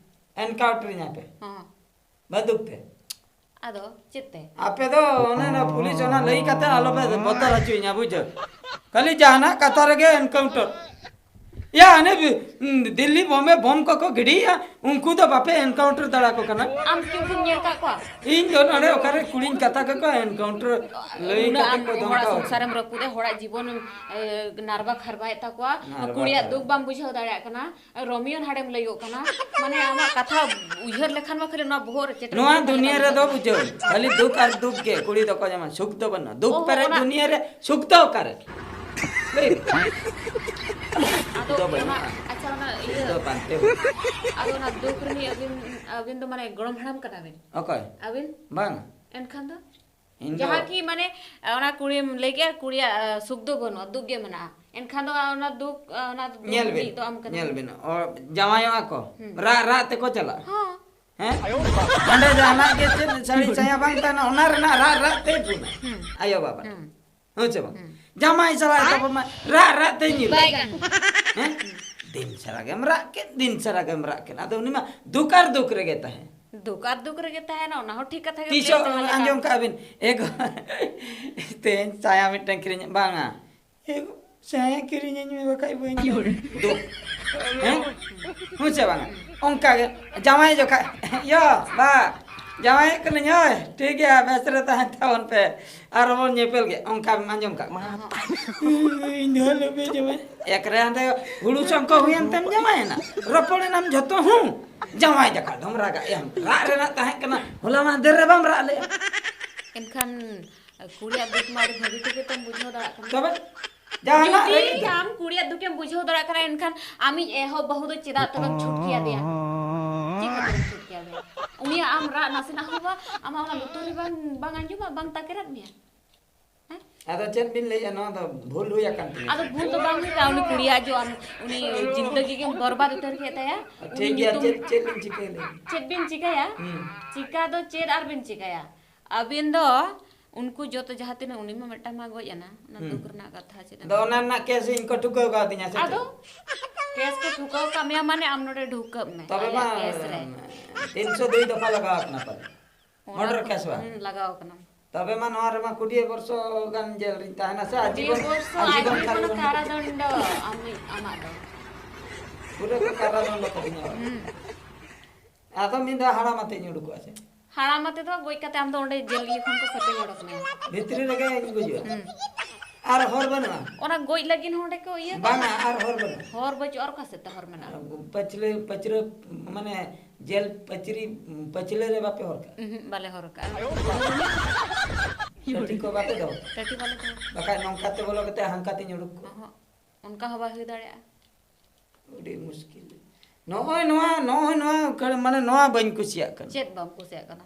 Encounter ᱤᱧᱟ ᱯᱮ? ᱦᱚᱸ᱾ ᱵᱟᱹᱫᱩᱠ ᱛᱮ? ᱟᱫᱚ ᱪᱮᱫ ᱛᱮ? ᱟᱯᱮ ᱫᱚ ᱚᱱᱮ ᱚᱱᱟ ᱯᱩᱞᱤᱥ ᱚᱱᱟ ᱞᱟᱹᱭ ᱠᱟᱛᱮ ᱟᱞᱚ ᱯᱮ ᱵᱚᱛᱚᱨ ᱦᱚᱪᱚᱭᱤᱧᱟ, ᱵᱩᱡᱷᱟᱹᱣ? ᱠᱷᱟᱹᱞᱤ ᱡᱟᱦᱟᱱᱟᱜ ᱠᱟᱛᱷᱟ ᱨᱮᱜᱮ encounter᱾ ᱭᱟ, ᱦᱟᱱᱮ ᱵᱤ-, ᱫᱤᱞᱞᱤ ᱵᱚᱢᱵᱮ ᱵᱚᱢ ᱠᱚᱠᱚ ᱜᱤᱰᱤᱭᱮᱜᱼᱟ, ᱩᱱᱠᱩ ᱫᱚ ᱵᱟᱯᱮ encounter ᱫᱟᱲᱮ ᱟᱠᱚ ᱠᱟᱱᱟ? ᱟᱢ ᱠᱤ ᱩᱱᱠᱩᱢ ᱧᱮᱞ ᱠᱟᱜ ᱠᱚᱣᱟ? ᱤᱧ ᱫᱚ ᱱᱚᱰᱮ ᱚᱠᱟᱨᱮ ᱠᱩᱲᱤᱧ ᱠᱟᱛᱷᱟ ᱠᱟᱠᱚᱣᱟ, encounter ᱞᱟᱹᱭ ᱩᱱᱟᱹᱜ ᱠᱟᱛᱮ ᱟᱢ ᱠᱚ ᱦᱚᱲᱟᱜ ᱫᱷᱚᱢᱠᱟᱣ ᱥᱚᱝᱥᱟᱨᱮᱢ ᱨᱟᱹᱯᱩᱫ ᱮᱫ, ᱦᱚᱲᱟᱜ ᱡᱤᱵᱚᱱᱮᱢ, ᱮ, ᱱᱟᱨᱵᱟ ᱠᱷᱟᱨᱵᱟᱭᱮᱫ ᱛᱟᱠᱚᱣᱟ, ᱱᱟᱨᱵᱟ ᱠᱩᱲᱤᱭᱟᱜ ᱠᱷᱟᱨᱵᱟ᱾ ᱫᱩᱠ ᱵᱟᱢ ᱵᱩᱡᱷᱟᱹᱣ ᱫᱟᱲᱮᱭᱟᱜ ᱠᱟᱱᱟ᱾ ᱨᱳᱢᱤᱭᱳ ᱱᱟᱦᱟᱲᱮᱢ ᱞᱟᱹᱭᱚᱜ ᱠᱟᱱᱟ, ᱢᱟᱱᱮ ᱟᱢᱟᱜ ᱠᱟᱛᱷᱟ ᱩᱭᱦᱟᱹᱨ ᱞᱮᱠᱷᱟᱱ ᱢᱟ ᱠᱷᱟᱹᱞᱤ ᱱᱚᱣᱟ ᱵᱚᱦᱚᱜ ᱨᱮ ᱪᱮᱴᱮᱨ ᱱᱚᱣᱟ ᱞᱮᱠᱟ ᱫᱩᱱᱤᱭᱟᱹ ᱧᱮᱞᱚᱜ ᱨᱮᱫᱚ ᱠᱟᱱᱟ᱾ ᱵᱩᱡᱷᱟᱹᱣ, ᱠᱷᱟᱹᱞᱤ ᱫᱩᱠ ᱟᱨ ᱫᱩᱠ ᱜᱮ ᱠᱩᱲᱤ ᱫᱚᱠᱚ ᱧᱟᱢᱟ, ᱥᱩᱠ ᱫᱚ ᱵᱟᱹᱱᱩᱜᱼᱟ᱾ ᱫᱩᱠ ᱚᱦᱚ, ᱯᱮᱨᱮᱡ ᱚᱱᱟ ᱫᱩᱱᱤᱭᱟᱹ ᱨᱮ ᱥᱩᱠ ᱫᱚ ᱚᱠᱟᱨᱮ? ᱞᱟᱹᱭ ᱢᱮ᱾ ᱟᱫᱚ ᱫᱚ ᱵᱟᱹᱱᱩᱜᱼᱟ᱾ ᱚᱱᱟ, ᱟᱪᱪᱷᱟ, ᱚᱱᱟ ᱥᱩᱠ ᱤᱭᱟᱹ, ᱫᱚ ᱯᱟᱱᱛᱮ ᱦᱩᱭᱩᱜᱼᱟ᱾ ᱟᱫᱚ ᱚᱱᱟ ᱫᱩᱠ ᱨᱤᱱᱤᱡ ᱟᱹᱵᱤᱱ, ᱟᱹᱵᱤᱱ ᱫᱚ ᱢᱟᱱᱮ ᱜᱚᱲᱚᱢ ᱦᱟᱲᱟᱢ ᱠᱟᱱᱟ ᱵᱤᱱ? ᱚᱠᱚᱭ? ᱟᱹᱵᱤᱱ? ᱵᱟᱝ᱾ ᱮᱱᱠᱷᱟᱱ ᱫᱚ? ᱤᱧ ᱫᱚ ᱡᱟᱦᱟᱸ ᱠᱤ ᱢᱟᱱᱮ, ᱚᱱᱟ ᱠᱩᱲᱤᱢ ᱞᱟᱹᱭ ᱠᱮᱜᱼᱟ, ᱠᱩᱲᱤᱭᱟᱜ, ᱟ, ᱥᱩᱠ ᱫᱚ ᱵᱟᱹᱱᱩᱜᱼᱟ, ᱫᱩᱠ ᱜᱮ ᱢᱮᱱᱟᱜᱼᱟ᱾ ᱮᱱᱠᱷᱟᱱ ᱫᱚ ᱚᱱᱟ ᱫᱩᱠ, ᱟ, ᱚᱱᱟ ᱫᱩᱠ ᱧᱮᱞ ᱵᱤᱱ, ᱨᱤᱱᱤᱡ ᱫᱚ ᱟᱢ ᱠᱟᱱᱟᱢ᱾ ᱧᱮᱞ ᱵᱤᱱ, ᱚ, ᱡᱟᱶᱟᱭᱚᱜᱼᱟ ᱠᱚ, ᱦᱩᱸ᱾ ᱨᱟᱜ ᱨᱟᱜ ᱛᱮᱠᱚ ᱪᱟᱞᱟᱜᱼᱟ᱾ ᱦᱚᱸ᱾ ᱦᱮᱸ? ᱦᱟᱸᱰᱮ ᱡᱟᱦᱟᱱᱟᱜ ᱜᱮ ᱪᱮᱫ ᱥᱟᱹᱲᱤ ᱥᱟᱭᱟ ᱵᱟᱝ ᱛᱟᱦᱮᱱᱟ, ᱚᱱᱟ ᱨᱮᱱᱟᱜ ᱨᱟᱜ ᱨᱟᱜ ᱛᱮᱭ ᱯᱩᱱᱟ᱾ ᱦᱩᱸ᱾ ᱟᱭᱳ ᱵᱟᱵᱟ᱾ ᱦᱩᱸ᱾ ᱦᱮᱸ ᱥᱮ ᱵᱟᱝ? ᱦᱩᱸ᱾ ᱡᱟᱢᱟᱭ ᱪᱟᱞᱟᱜ ᱛᱟᱵᱚ ᱢᱟ, ᱨᱟᱜ ᱨᱟᱜ ᱛᱮ ᱧᱤᱨ᱾ ᱵᱟᱭ ᱜᱟᱱ᱾ ᱦᱮᱸ? ᱫᱤᱱ ᱥᱟᱨᱟ ᱜᱮᱢ ᱨᱟᱜ ᱠᱮᱫ, ᱫᱤᱱ ᱥᱟᱨᱟ ᱜᱮᱢ ᱨᱟᱜ ᱠᱮᱫ᱾ ᱟᱫᱚ ᱩᱱᱤ ᱢᱟ ᱫᱩᱠ ᱟᱨ ᱫᱩᱠ ᱨᱮᱜᱮ ᱛᱟᱦᱮᱸ᱾ ᱫᱩᱠ ᱟᱨ ᱫᱩᱠ ᱨᱮᱜᱮ ᱛᱟᱦᱮᱱᱟ, ᱚᱱᱟ ᱦᱚᱸ ᱴᱷᱤᱠ ᱠᱟᱛᱷᱟ ᱜᱮ ᱛᱤᱥᱚᱜ ᱞᱟᱹᱭ ᱡᱟᱦᱟᱸ ᱞᱮᱠᱟ᱾ ᱟᱸᱡᱚᱢ ᱠᱟᱜ ᱵᱤᱱ, ᱮ ᱜᱚ-, ᱛᱮᱦᱮᱧ ᱪᱟᱭᱟ ᱢᱤᱫᱴᱟᱝ ᱠᱤᱨᱤᱧ, ᱵᱟᱝᱟ, ᱮ ᱜᱚ-, ᱪᱟᱭᱟ ᱠᱤᱨᱤᱧᱟᱹᱧ ᱢᱮ, ᱵᱟᱠᱷᱟᱡ ᱵᱟᱹᱧ ᱡᱚᱢ᱾ ᱫᱩᱠ᱾ ᱦᱮᱸ? ᱦᱩᱸ ᱥᱮ ᱵᱟᱝᱟ? ᱚᱱᱠᱟ ᱜᱮ ᱡᱟᱶᱟᱭ ᱡᱚᱠᱷᱟᱡ, ᱭᱟ, ᱵᱟ, ᱡᱟᱶᱟᱭᱚᱜ ᱠᱟᱹᱱᱟᱹᱧ, ᱦᱳᱭ, ᱴᱷᱤᱠ ᱜᱮᱭᱟ, ᱵᱮᱥ ᱨᱮ ᱛᱟᱦᱮᱱ ᱛᱟᱵᱚᱱ ᱯᱮ, ᱟᱨ ᱵᱚᱱ ᱧᱮᱯᱮᱞ ᱜᱮ, ᱚᱱᱠᱟ ᱟᱸᱡᱚᱢ ᱠᱟᱜ ᱠᱚᱣᱟ᱾ ᱤᱧ ᱫᱚ ᱟᱞᱚᱯᱮ ᱡᱚᱢᱟ᱾ ᱮᱠ ᱨᱮ ᱦᱟᱸᱰᱮ ᱦᱩᱲᱩ ᱥᱚᱝᱠᱚ ᱦᱩᱭᱮᱱ ᱛᱮᱢ ᱡᱟᱶᱟᱭᱮᱱᱟ, ᱨᱚᱯᱚᱲᱮᱱᱟᱢ ᱡᱷᱚᱛᱚ, ᱦᱩᱸ, ᱡᱟᱶᱟᱭ ᱡᱟᱠᱟᱛ ᱫᱚᱢ ᱨᱟᱜᱟ, ᱮᱢ ᱨᱟᱜ ᱨᱮᱱᱟᱜ ᱛᱟᱦᱮᱸ ᱠᱟᱱᱟ, ᱦᱚᱞᱟ ᱢᱟᱦᱫᱮᱨ ᱨᱮ ᱵᱟᱢ ᱨᱟᱜ ᱞᱮᱜᱼᱟ᱾ ᱮᱱᱠᱷᱟᱱ ᱠᱩᱲᱤᱭᱟᱜ ᱫᱩᱠ ᱢᱟ ᱟᱹᱰᱤ ᱵᱷᱟᱹᱜᱤ ᱴᱷᱤᱠ ᱜᱮᱛᱚᱢ ᱵᱩᱡᱷᱟᱹᱣ ᱫᱟᱲᱮᱭᱟᱜ ᱠᱟᱱᱟ᱾ ᱛᱚᱵᱮ ᱡᱟᱦᱟᱱᱟᱜ ᱡᱩᱫᱤ ᱨᱮᱜᱮ ᱫᱚ᱾ ᱟᱢ ᱠᱩᱲᱤᱭᱟᱜ ᱫᱩᱠᱮᱢ ᱵᱩᱡᱷᱟᱹᱣ ᱫᱟᱲᱮᱭᱟᱜ ᱠᱟᱱᱟ, ᱮᱱᱠᱷᱟᱱ ᱟᱢᱤᱡ ᱮᱦᱚᱵ ᱵᱟᱹᱦᱩ ᱫᱚ ᱪᱮᱫᱟᱜ ᱛᱚᱵᱮᱢ ᱪᱷᱩᱴᱠᱤ ᱟᱫᱮᱭᱟ? ᱪᱮᱫ ᱠᱷᱟᱹᱛᱤᱨᱮᱢ ᱪᱷᱩᱴᱠᱤ? ᱩᱱᱤᱭᱟᱜ ᱟᱢ ᱨᱟᱜ ᱱᱟᱥᱮᱱᱟᱜ ᱦᱚᱸ ᱵᱟᱝ, ᱟᱢᱟᱜ ᱚᱱᱟ ᱞᱩᱛᱩᱨ ᱨᱮ ᱵᱟᱝ, ᱵᱟᱝ ᱟᱸᱡᱚᱢᱟ, ᱵᱟᱝ ᱛᱟᱠᱮᱨᱟᱫ ᱢᱮᱭᱟ? ᱦᱮᱸ? ᱟᱫᱚ ᱪᱮᱫ ᱵᱤᱱ ᱞᱟᱹᱭᱮᱫᱼᱟ, ᱱᱚᱣᱟ ᱫᱚ ᱵᱷᱩᱞ ᱦᱩᱭ ᱟᱠᱟᱱ ᱛᱤᱧᱟ᱾ ᱟᱫᱚ ᱵᱷᱩᱞ ᱫᱚ ᱵᱟᱝ ᱦᱩᱭᱩᱜᱼᱟ, ᱩᱱᱤ ᱠᱩᱲᱤᱭᱟᱜ ᱡᱚ ᱟᱢ, ᱩᱱᱤ ᱡᱤᱱᱫᱟᱹᱜᱤ ᱜᱮᱢ ᱵᱚᱨᱵᱟᱫ ᱩᱛᱟᱹᱨ ᱠᱮᱫ ᱛᱟᱭᱟ᱾ ᱴᱷᱤᱠ ᱩᱱᱤ ᱜᱮᱭᱟ, ᱧᱩᱛᱩᱢ ᱪᱮᱫ, ᱪᱮᱫ ᱵᱤᱱ ᱪᱤᱠᱟᱹᱭᱟ ᱞᱟᱹᱭ ᱵᱤᱱ? ᱪᱮᱫ ᱵᱤᱱ ᱪᱤᱠᱟᱹᱭᱟ? ᱦᱩᱸ᱾ ᱪᱤᱠᱟ ᱫᱚ ᱪᱮᱫ ᱟᱨ ᱵᱤᱱ ᱪᱤᱠᱟᱹᱭᱟ? ᱟᱹᱵᱤᱱ ᱫᱚ ᱩᱱᱠᱩ ᱡᱚᱛᱚ ᱡᱟᱦᱟᱸ ᱛᱤᱱᱟᱹᱜ, ᱩᱱᱤ ᱢᱟ ᱢᱤᱫᱴᱟᱝ ᱢᱟ ᱜᱚᱡ ᱮᱱᱟ, ᱚᱱᱟ ᱦᱩᱸ᱾ ᱫᱩᱠ ᱨᱮᱱᱟᱜ ᱠᱟᱛᱷᱟ ᱪᱮᱫ ᱮᱢ ᱟᱫᱚ ᱚᱱᱟ ᱨᱮᱱᱟᱜ ᱠᱮᱥ ᱤᱧ ᱠᱚ ᱴᱷᱩᱠᱟᱹᱣ ᱠᱟᱣᱫᱤᱧᱟ ᱥᱮ ᱟᱫᱚ ᱪᱮᱫ? ᱠᱮᱥ ᱠᱚ ᱴᱷᱩᱠᱟᱹᱣ ᱠᱟᱜ ᱢᱮᱭᱟ ᱢᱟᱱᱮ ᱟᱢ ᱱᱚᱰᱮ ᱰᱷᱩᱠᱟᱹᱜ ᱢᱮ, ᱛᱚᱵᱮ ᱟᱞᱮᱭᱟᱜ ᱢᱟ ᱠᱮᱥ ᱨᱮ᱾ ᱛᱤᱱᱥᱚ ᱫᱩᱭ ᱫᱚᱯᱷᱟ ᱞᱟᱜᱟᱣ ᱠᱟᱱᱟ ᱯᱟᱞᱮ᱾ ᱚᱱᱟ ᱢᱚᱨᱰᱟᱨ ᱠᱚ-, ᱠᱮᱥ ᱵᱟᱝ? ᱦᱩᱸ, ᱞᱟᱜᱟᱣ ᱠᱟᱱᱟ᱾ ᱛᱚᱵᱮ ᱢᱟ ᱱᱚᱣᱟ ᱨᱮᱢᱟ ᱠᱩᱲᱤ ᱵᱚᱨᱥᱚ ᱜᱟᱱ ᱡᱮᱞ ᱨᱤᱧ ᱛᱟᱦᱮᱱᱟ ᱥᱮ ᱠᱩᱲᱤ ᱟᱡᱤᱵᱚᱱ, ᱵᱚᱨᱥᱚ ᱟᱡᱤᱵᱚᱱ ᱟᱡᱤᱵᱚᱱ ᱠᱟᱨᱟᱫᱚᱱᱰ᱾ ᱠᱟᱨᱟᱫᱚᱱᱰᱚ ᱟᱢᱤᱡ, ᱟᱢᱟᱜ ᱫᱚ᱾ ᱯᱩᱨᱟᱹ ᱠᱚ ᱠᱟᱨᱟᱫᱚᱱᱰᱚ ᱠᱟᱹᱫᱤᱧᱟ᱾ ᱦᱩᱸ᱾ ᱟᱫᱚ ᱢᱤᱫ ᱫᱷᱟᱣ ᱦᱟᱲᱟᱢ ᱟᱛᱮᱧ ᱩᱰᱩᱠᱚᱜᱼᱟ ᱥᱮ? ᱦᱟᱲᱟᱢ ᱟᱛᱮ ᱫᱚ ᱜᱚᱡ ᱠᱟᱛᱮ ᱟᱢ ᱫᱚ ᱚᱸᱰᱮ ᱡᱮᱞ ᱤᱭᱟᱹ ᱠᱷᱚᱱ ᱠᱚ ᱥᱮᱯᱮᱧ ᱚᱰᱚᱠ ᱢᱮᱭᱟ᱾ ᱵᱷᱤᱛᱨᱤ ᱨᱮᱜᱮᱧ ᱜᱩᱡᱩᱜᱼᱟ᱾ ᱦᱩᱸ᱾ ᱟᱨ ᱦᱚᱨ ᱵᱟᱹᱱᱩᱜᱼᱟ᱾ ᱚᱱᱟ ᱜᱚᱡ ᱞᱟᱹᱜᱤᱫ ᱦᱚᱸ ᱚᱸᱰᱮ ᱠᱚ ᱤᱭᱟᱹ ᱠᱚᱣᱟ? ᱵᱟᱝᱟ, ᱟᱨ ᱦᱚᱨ ᱵᱟᱹᱱᱩᱜᱼᱟ᱾ ᱦᱚᱨ ᱵᱟᱹᱪᱩᱜᱼᱟ, ᱟᱨ ᱚᱠᱟ ᱥᱮᱫ ᱛᱮ ᱦᱚᱨ ᱢᱮᱱᱟᱜᱼᱟ? ᱯᱟᱹᱪᱷᱞᱟᱹ, ᱯᱟᱹᱪᱨᱟᱹ, ᱢᱟᱱᱮ ᱡᱮᱞ ᱯᱟᱹᱪᱨᱤ, ᱯᱟᱹᱪᱷᱞᱟᱹ ᱨᱮ ᱵᱟᱯᱮ ᱦᱚᱨ ᱠᱟᱜᱼᱟ? ᱩᱦᱩᱸ, ᱵᱟᱞᱮ ᱦᱚᱨ ᱠᱟᱜᱼᱟ᱾ ᱴᱟᱹᱴᱤ ᱠᱚ ᱵᱟᱯᱮ ᱫᱚᱦᱚ? ᱴᱟᱹᱴᱤ ᱵᱟᱞᱮ ᱫᱚᱦᱚ᱾ ᱵᱟᱠᱷᱟᱡ ᱱᱚᱝᱠᱟ ᱛᱮ ᱵᱚᱞᱚ ᱠᱟᱛᱮ ᱦᱟᱱᱠᱟ ᱛᱮᱧ ᱩᱰᱩᱠ ᱠᱚᱜᱼᱟ᱾ ᱚᱦᱚᱸ, ᱚᱱᱠᱟ ᱦᱚᱸ ᱵᱟᱭ ᱦᱩᱭ ᱫᱟᱲᱮᱭᱟᱜᱼᱟ᱾ ᱟᱹᱰᱤ ᱢᱩᱥᱠᱤᱞ᱾ ᱱᱚᱜᱼᱚᱭ ᱱᱚᱣᱟ, ᱱᱚᱜᱼᱚᱭ ᱱᱚᱣᱟ ᱠᱟᱹ-, ᱢᱟᱱᱮ ᱱᱚᱣᱟ ᱵᱟᱹᱧ ᱠᱩᱥᱤᱭᱟᱜ ᱠᱟᱱᱟ᱾ ᱪᱮᱫ ᱵᱟᱢ ᱠᱩᱥᱤᱭᱟᱜ ᱠᱟᱱᱟ?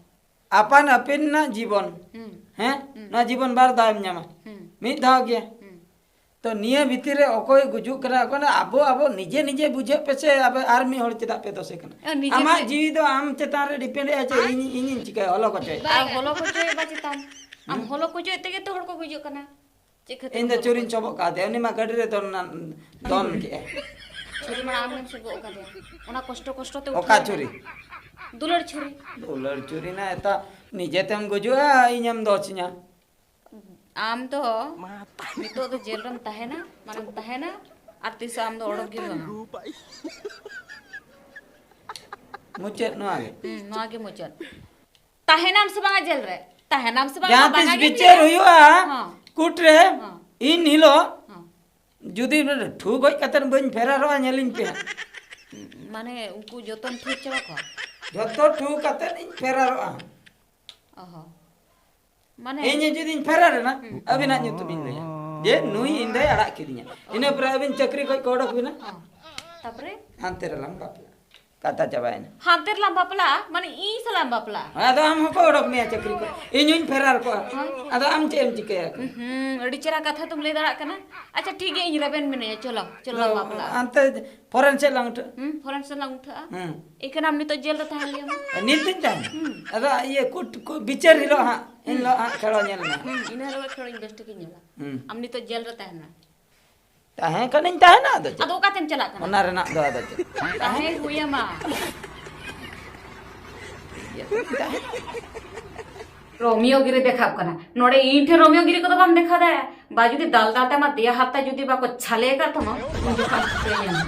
ᱟᱯᱟᱱ ᱟᱹᱯᱤᱱ ᱨᱮᱱᱟᱜ ᱡᱤᱵᱚᱱ, ᱦᱩᱸ᱾ ᱦᱮᱸ? ᱦᱩᱸ᱾ ᱱᱚᱣᱟ ᱡᱤᱵᱚᱱ ᱵᱟᱨ ᱫᱷᱟᱣ ᱮᱢ ᱧᱟᱢᱟ᱾ ᱦᱩᱸ᱾ ᱢᱤᱫ ᱫᱷᱟᱣ ᱜᱮ᱾ ᱦᱩᱸ᱾ ᱛᱚ ᱱᱤᱭᱟᱹ ᱵᱷᱤᱛᱤᱨ ᱨᱮ ᱚᱠᱚᱭ ᱜᱩᱡᱩᱜ ᱠᱟᱱᱟ, ᱚᱠᱚᱭ ᱱᱟ-, ᱟᱵᱚ, ᱟᱵᱚ ᱱᱤᱡᱮ ᱱᱤᱡᱮ ᱵᱩᱡᱷᱟᱹᱜ ᱯᱮᱥᱮ, ᱟᱵᱮ ᱟᱨ ᱢᱤᱫ ᱦᱚᱲ ᱪᱮᱫᱟᱜ ᱯᱮ ᱫᱳᱥᱮ ᱠᱟᱱᱟ? ᱮ, ᱱᱤᱡᱮ ᱟᱢᱟᱜ ᱛᱮ ᱡᱤᱣᱤ ᱫᱚ ᱟᱢ ᱪᱮᱛᱟᱱ ᱨᱮ ᱰᱤᱯᱮᱱᱰ ᱮᱜᱼᱟ ᱡᱮ ᱟᱨ ᱤᱧ, ᱤᱧᱤᱧ ᱪᱤᱠᱟᱹᱭᱟ, ᱦᱚᱞᱚ ᱠᱚᱪᱚᱭ᱾ ᱟᱨ ᱦᱚᱞᱚ ᱠᱚᱪᱚᱭᱮᱫ ᱵᱟ ᱪᱮᱛᱟᱱ᱾ ᱟᱢ ᱦᱩᱸ᱾ ᱦᱚᱞᱚ ᱠᱚᱪᱚᱭᱮᱫ ᱛᱮᱜᱮ ᱛᱚ ᱦᱚᱲ ᱠᱚ ᱜᱩᱡᱩᱜ ᱠᱟᱱᱟ᱾ ᱪᱮᱫ ᱠᱷᱟᱹᱛᱤᱨ ᱤᱧ ᱫᱚ ᱦᱚᱞᱚ ᱪᱩᱨᱤᱧ ᱠᱚᱪᱚᱭ? ᱪᱚᱵᱚᱜ ᱠᱟᱫᱮᱭᱟ, ᱩᱱᱤ ᱢᱟ ᱜᱟᱹᱰᱤ ᱨᱮ ᱫᱚᱱ ᱱᱟ-, ᱫᱚᱱ ᱠᱮᱜᱼᱟᱭ᱾ ᱪᱷᱩᱨᱤ ᱢᱟ ᱟᱢ ᱜᱮᱢ ᱪᱚᱵᱚᱜ ᱠᱟᱫᱮᱭᱟ᱾ ᱚᱱᱟ ᱠᱚᱥᱴᱚ ᱠᱚᱥᱴᱚ ᱛᱮ ᱚᱠᱟ ᱩᱴᱷᱟᱹᱣ ᱪᱷᱩᱨᱤ? ᱮᱱᱟ᱾ ᱫᱩᱞᱟᱹᱲ ᱪᱷᱩᱨᱤ᱾ ᱫᱩᱞᱟᱹᱲ ᱪᱷᱩᱨᱤ ᱱᱟ ᱮᱛᱟ, ᱱᱤᱡᱮ ᱛᱮᱢ ᱜᱩᱡᱩᱜᱼᱟ, ᱤᱧᱮᱢ ᱫᱳᱥᱤᱧᱟ᱾ ᱟᱢ ᱫᱚ ᱱᱤᱛᱚᱜ ᱫᱚ ᱡᱮᱞ ᱨᱮᱢ ᱛᱟᱦᱮᱱᱟ, ᱢᱟᱱᱮᱢ ᱛᱟᱦᱮᱱᱟ, ᱟᱨ ᱛᱤᱥ ᱦᱚᱸ ᱟᱢ ᱫᱚ ᱚᱰᱚᱠ ᱜᱮ ᱵᱟᱝᱟ᱾ ᱢᱩᱪᱟᱹᱫ ᱱᱚᱣᱟ ᱜᱮ? ᱦᱩᱸ, ᱱᱚᱣᱟ ᱜᱮ ᱢᱩᱪᱟᱹᱫ᱾ ᱛᱟᱦᱮᱱᱟᱢ ᱥᱮ ᱵᱟᱝᱟ ᱡᱮᱞ ᱨᱮ? ᱛᱟᱦᱮᱱᱟᱢ ᱥᱮ ᱵᱟᱝᱟ? ᱡᱟᱦᱟᱸ ᱵᱟᱝᱟ ᱛᱤᱥ ᱜᱮᱢ ᱵᱤᱪᱟᱹᱨ ᱞᱟᱹᱭᱟ᱾ ᱦᱩᱭᱩᱜᱼᱟ ᱦᱚᱸ᱾ ᱠᱳᱨᱴ ᱨᱮ, ᱦᱚᱸ᱾ ᱤᱱ ᱦᱤᱞᱳᱜ ᱦᱚᱸ᱾ ᱡᱩᱫᱤ ᱴᱷᱩ ᱜᱚᱡ ᱠᱟᱛᱮ ᱵᱟᱹᱧ ᱯᱷᱮᱨᱟᱨᱚᱜᱼᱟ, ᱧᱮᱞᱤᱧ ᱯᱮ ᱦᱟᱸᱜ᱾ ᱢᱟᱱᱮ ᱩᱱᱠᱩ ᱡᱚᱛᱚᱢ ᱴᱷᱩ ᱪᱟᱵᱟ ᱠᱚᱣᱟ? ᱡᱚᱛᱚ ᱴᱷᱩ ᱠᱟᱛᱮ ᱤᱧ ᱯᱷᱮᱨᱟᱨᱚᱜᱼᱟ᱾ ᱚᱦᱚ᱾ ᱢᱟᱱᱮ ᱤᱧ ᱡᱩᱫᱤᱧ ᱯᱷᱮᱨᱟᱨ ᱮᱱᱟ, ᱦᱩᱸ᱾ ᱟᱹᱵᱤᱱᱟᱜ ᱧᱩᱛᱩᱢ ᱤᱧ ᱞᱟᱹᱭᱟ ᱡᱮ ᱱᱩᱭ ᱤᱧ ᱫᱚᱭ ᱟᱲᱟᱜ ᱠᱤᱫᱤᱧᱟ᱾ ᱤᱱᱟᱹ ᱯᱚᱨᱮ ᱟᱹᱵᱤᱱ ᱪᱟᱹᱠᱨᱤ ᱠᱷᱚᱡ ᱠᱚ ᱚᱰᱚᱠ ᱵᱤᱱᱟ᱾ ᱦᱚᱸ᱾ ᱛᱟᱯᱚᱨᱮ? ᱦᱟᱱᱛᱮ ᱨᱮᱞᱟᱝ ᱵᱟᱯᱞᱟᱜᱼᱟ᱾ ᱠᱟᱛᱷᱟ ᱪᱟᱵᱟᱭᱮᱱᱟ᱾ ᱦᱟᱱᱛᱮ ᱨᱮᱞᱟᱝ ᱵᱟᱯᱞᱟᱜᱼᱟ, ᱢᱟᱱᱮ ᱤᱧ ᱥᱟᱞᱟᱜ ᱮᱢ ᱵᱟᱯᱞᱟᱜᱼᱟ᱾ ᱟᱫᱚ ᱟᱢ ᱦᱚᱸᱠᱚ ᱚᱰᱚᱠ ᱢᱮᱭᱟ ᱪᱟᱹᱠᱨᱤ ᱠᱷᱚᱱ, ᱤᱧ ᱦᱚᱸᱧ ᱯᱷᱮᱨᱟᱨ ᱠᱚᱜᱼᱟ᱾ ᱦᱳᱭ᱾ ᱟᱫᱚ ᱟᱢ ᱪᱮᱫ ᱮᱢ ᱪᱤᱠᱟᱹᱭᱟ? ᱦᱩᱸ, ᱟᱹᱰᱤ ᱪᱮᱦᱨᱟ ᱠᱟᱛᱷᱟ ᱛᱚᱢ ᱞᱟᱹᱭ ᱫᱟᱲᱮᱭᱟᱜ ᱠᱟᱱᱟ᱾ ᱟᱪᱪᱷᱟ, ᱴᱷᱤᱠ ᱜᱮᱭᱟ, ᱤᱧ ᱨᱮᱵᱮᱱ ᱢᱮᱱᱟᱹᱧᱟ, ᱪᱚᱞᱚ, ᱪᱚᱞᱚ ᱞᱟᱝ ᱵᱟᱯᱞᱟᱜᱼᱟ᱾ ᱦᱟᱱᱛᱮ ᱯᱷᱚᱨᱮᱱ ᱥᱮᱫ ᱞᱟᱝ ᱩᱴᱷᱟᱹᱜᱼᱟ᱾ ᱦᱩᱸ, ᱯᱷᱚᱨᱮᱱ ᱥᱮᱫ ᱞᱟᱝ ᱩᱴᱷᱟᱹᱜᱼᱟ᱾ ᱦᱩᱸ᱾ ᱮᱱᱠᱷᱟᱱ ᱟᱢ ᱱᱤᱛᱚᱜ ᱡᱮᱞ ᱨᱮ ᱛᱟᱦᱮᱱ ᱞᱟᱹᱭ ᱢᱮ᱾ ᱱᱤᱛ ᱫᱚᱧ ᱛᱟᱦᱮᱱᱟ᱾ ᱦᱩᱸ᱾ ᱟᱫᱚ ᱤᱭᱟᱹ ᱠᱳᱨᱴ ᱠᱚ ᱵᱤᱪᱟᱹᱨ ᱦᱤᱞᱳᱜ ᱦᱟᱸᱜ, ᱮᱱ ᱦᱤᱞᱳᱜ ᱦᱟᱸᱜ ᱠᱷᱮᱲᱚ ᱧᱮᱞ ᱢᱮ᱾ ᱦᱩᱸ, ᱤᱱᱟᱹ ᱦᱤᱞᱳᱜ ᱠᱷᱮᱲᱚ ᱤᱧ ᱵᱮᱥ ᱴᱷᱤᱠ ᱤᱧ ᱧᱮᱞᱟ᱾ ᱦᱩᱸ᱾ ᱟᱢ ᱱᱤᱛᱚᱜ ᱡᱮᱞ ᱨᱮ ᱛᱟᱦᱮᱱ ᱢᱮ᱾ ᱛᱟᱦᱮᱸ ᱠᱷᱟᱱᱤᱧ ᱛᱟᱦᱮᱱᱟ, ᱟᱫᱚ ᱪᱮᱫ? ᱟᱫᱚ ᱚᱠᱟᱛᱮᱢ ᱪᱟᱞᱟᱜ ᱠᱟᱱᱟ? ᱚᱱᱟ ᱨᱮᱱᱟᱜ ᱫᱚ ᱟᱫᱚ ᱪᱮᱫ? ᱛᱟᱦᱮᱸ ᱦᱩᱭ ᱟᱢᱟ᱾ ᱤᱭᱟᱹ ᱛᱮᱧ ᱛᱟᱦᱮᱱᱟ᱾ ᱨᱳᱢᱤᱭᱳ ᱜᱤᱨᱤ ᱫᱮᱠᱷᱟᱜ ᱠᱟᱱᱟ᱾ ᱱᱚᱰᱮ ᱤᱧ ᱴᱷᱮᱱ ᱨᱳᱢᱤᱭᱳ ᱜᱤᱨᱤ ᱠᱚᱫᱚ ᱵᱟᱢ ᱫᱮᱠᱷᱟᱣ ᱫᱟᱲᱮᱭᱟᱜᱼᱟ᱾ ᱵᱟ ᱡᱩᱫᱤ ᱫᱟᱞ ᱫᱟᱞ ᱛᱮ ᱟᱢᱟᱜ ᱫᱮᱭᱟ ᱦᱟᱨᱛᱟ ᱡᱩᱫᱤ ᱵᱟᱠᱚ ᱪᱷᱟᱞᱮ ᱟᱠᱟᱫ ᱛᱟᱢᱟ, ᱩᱱ ᱡᱚᱠᱷᱚᱱ ᱴᱷᱤᱠᱟᱹᱭᱟ ᱧᱟᱢᱟ᱾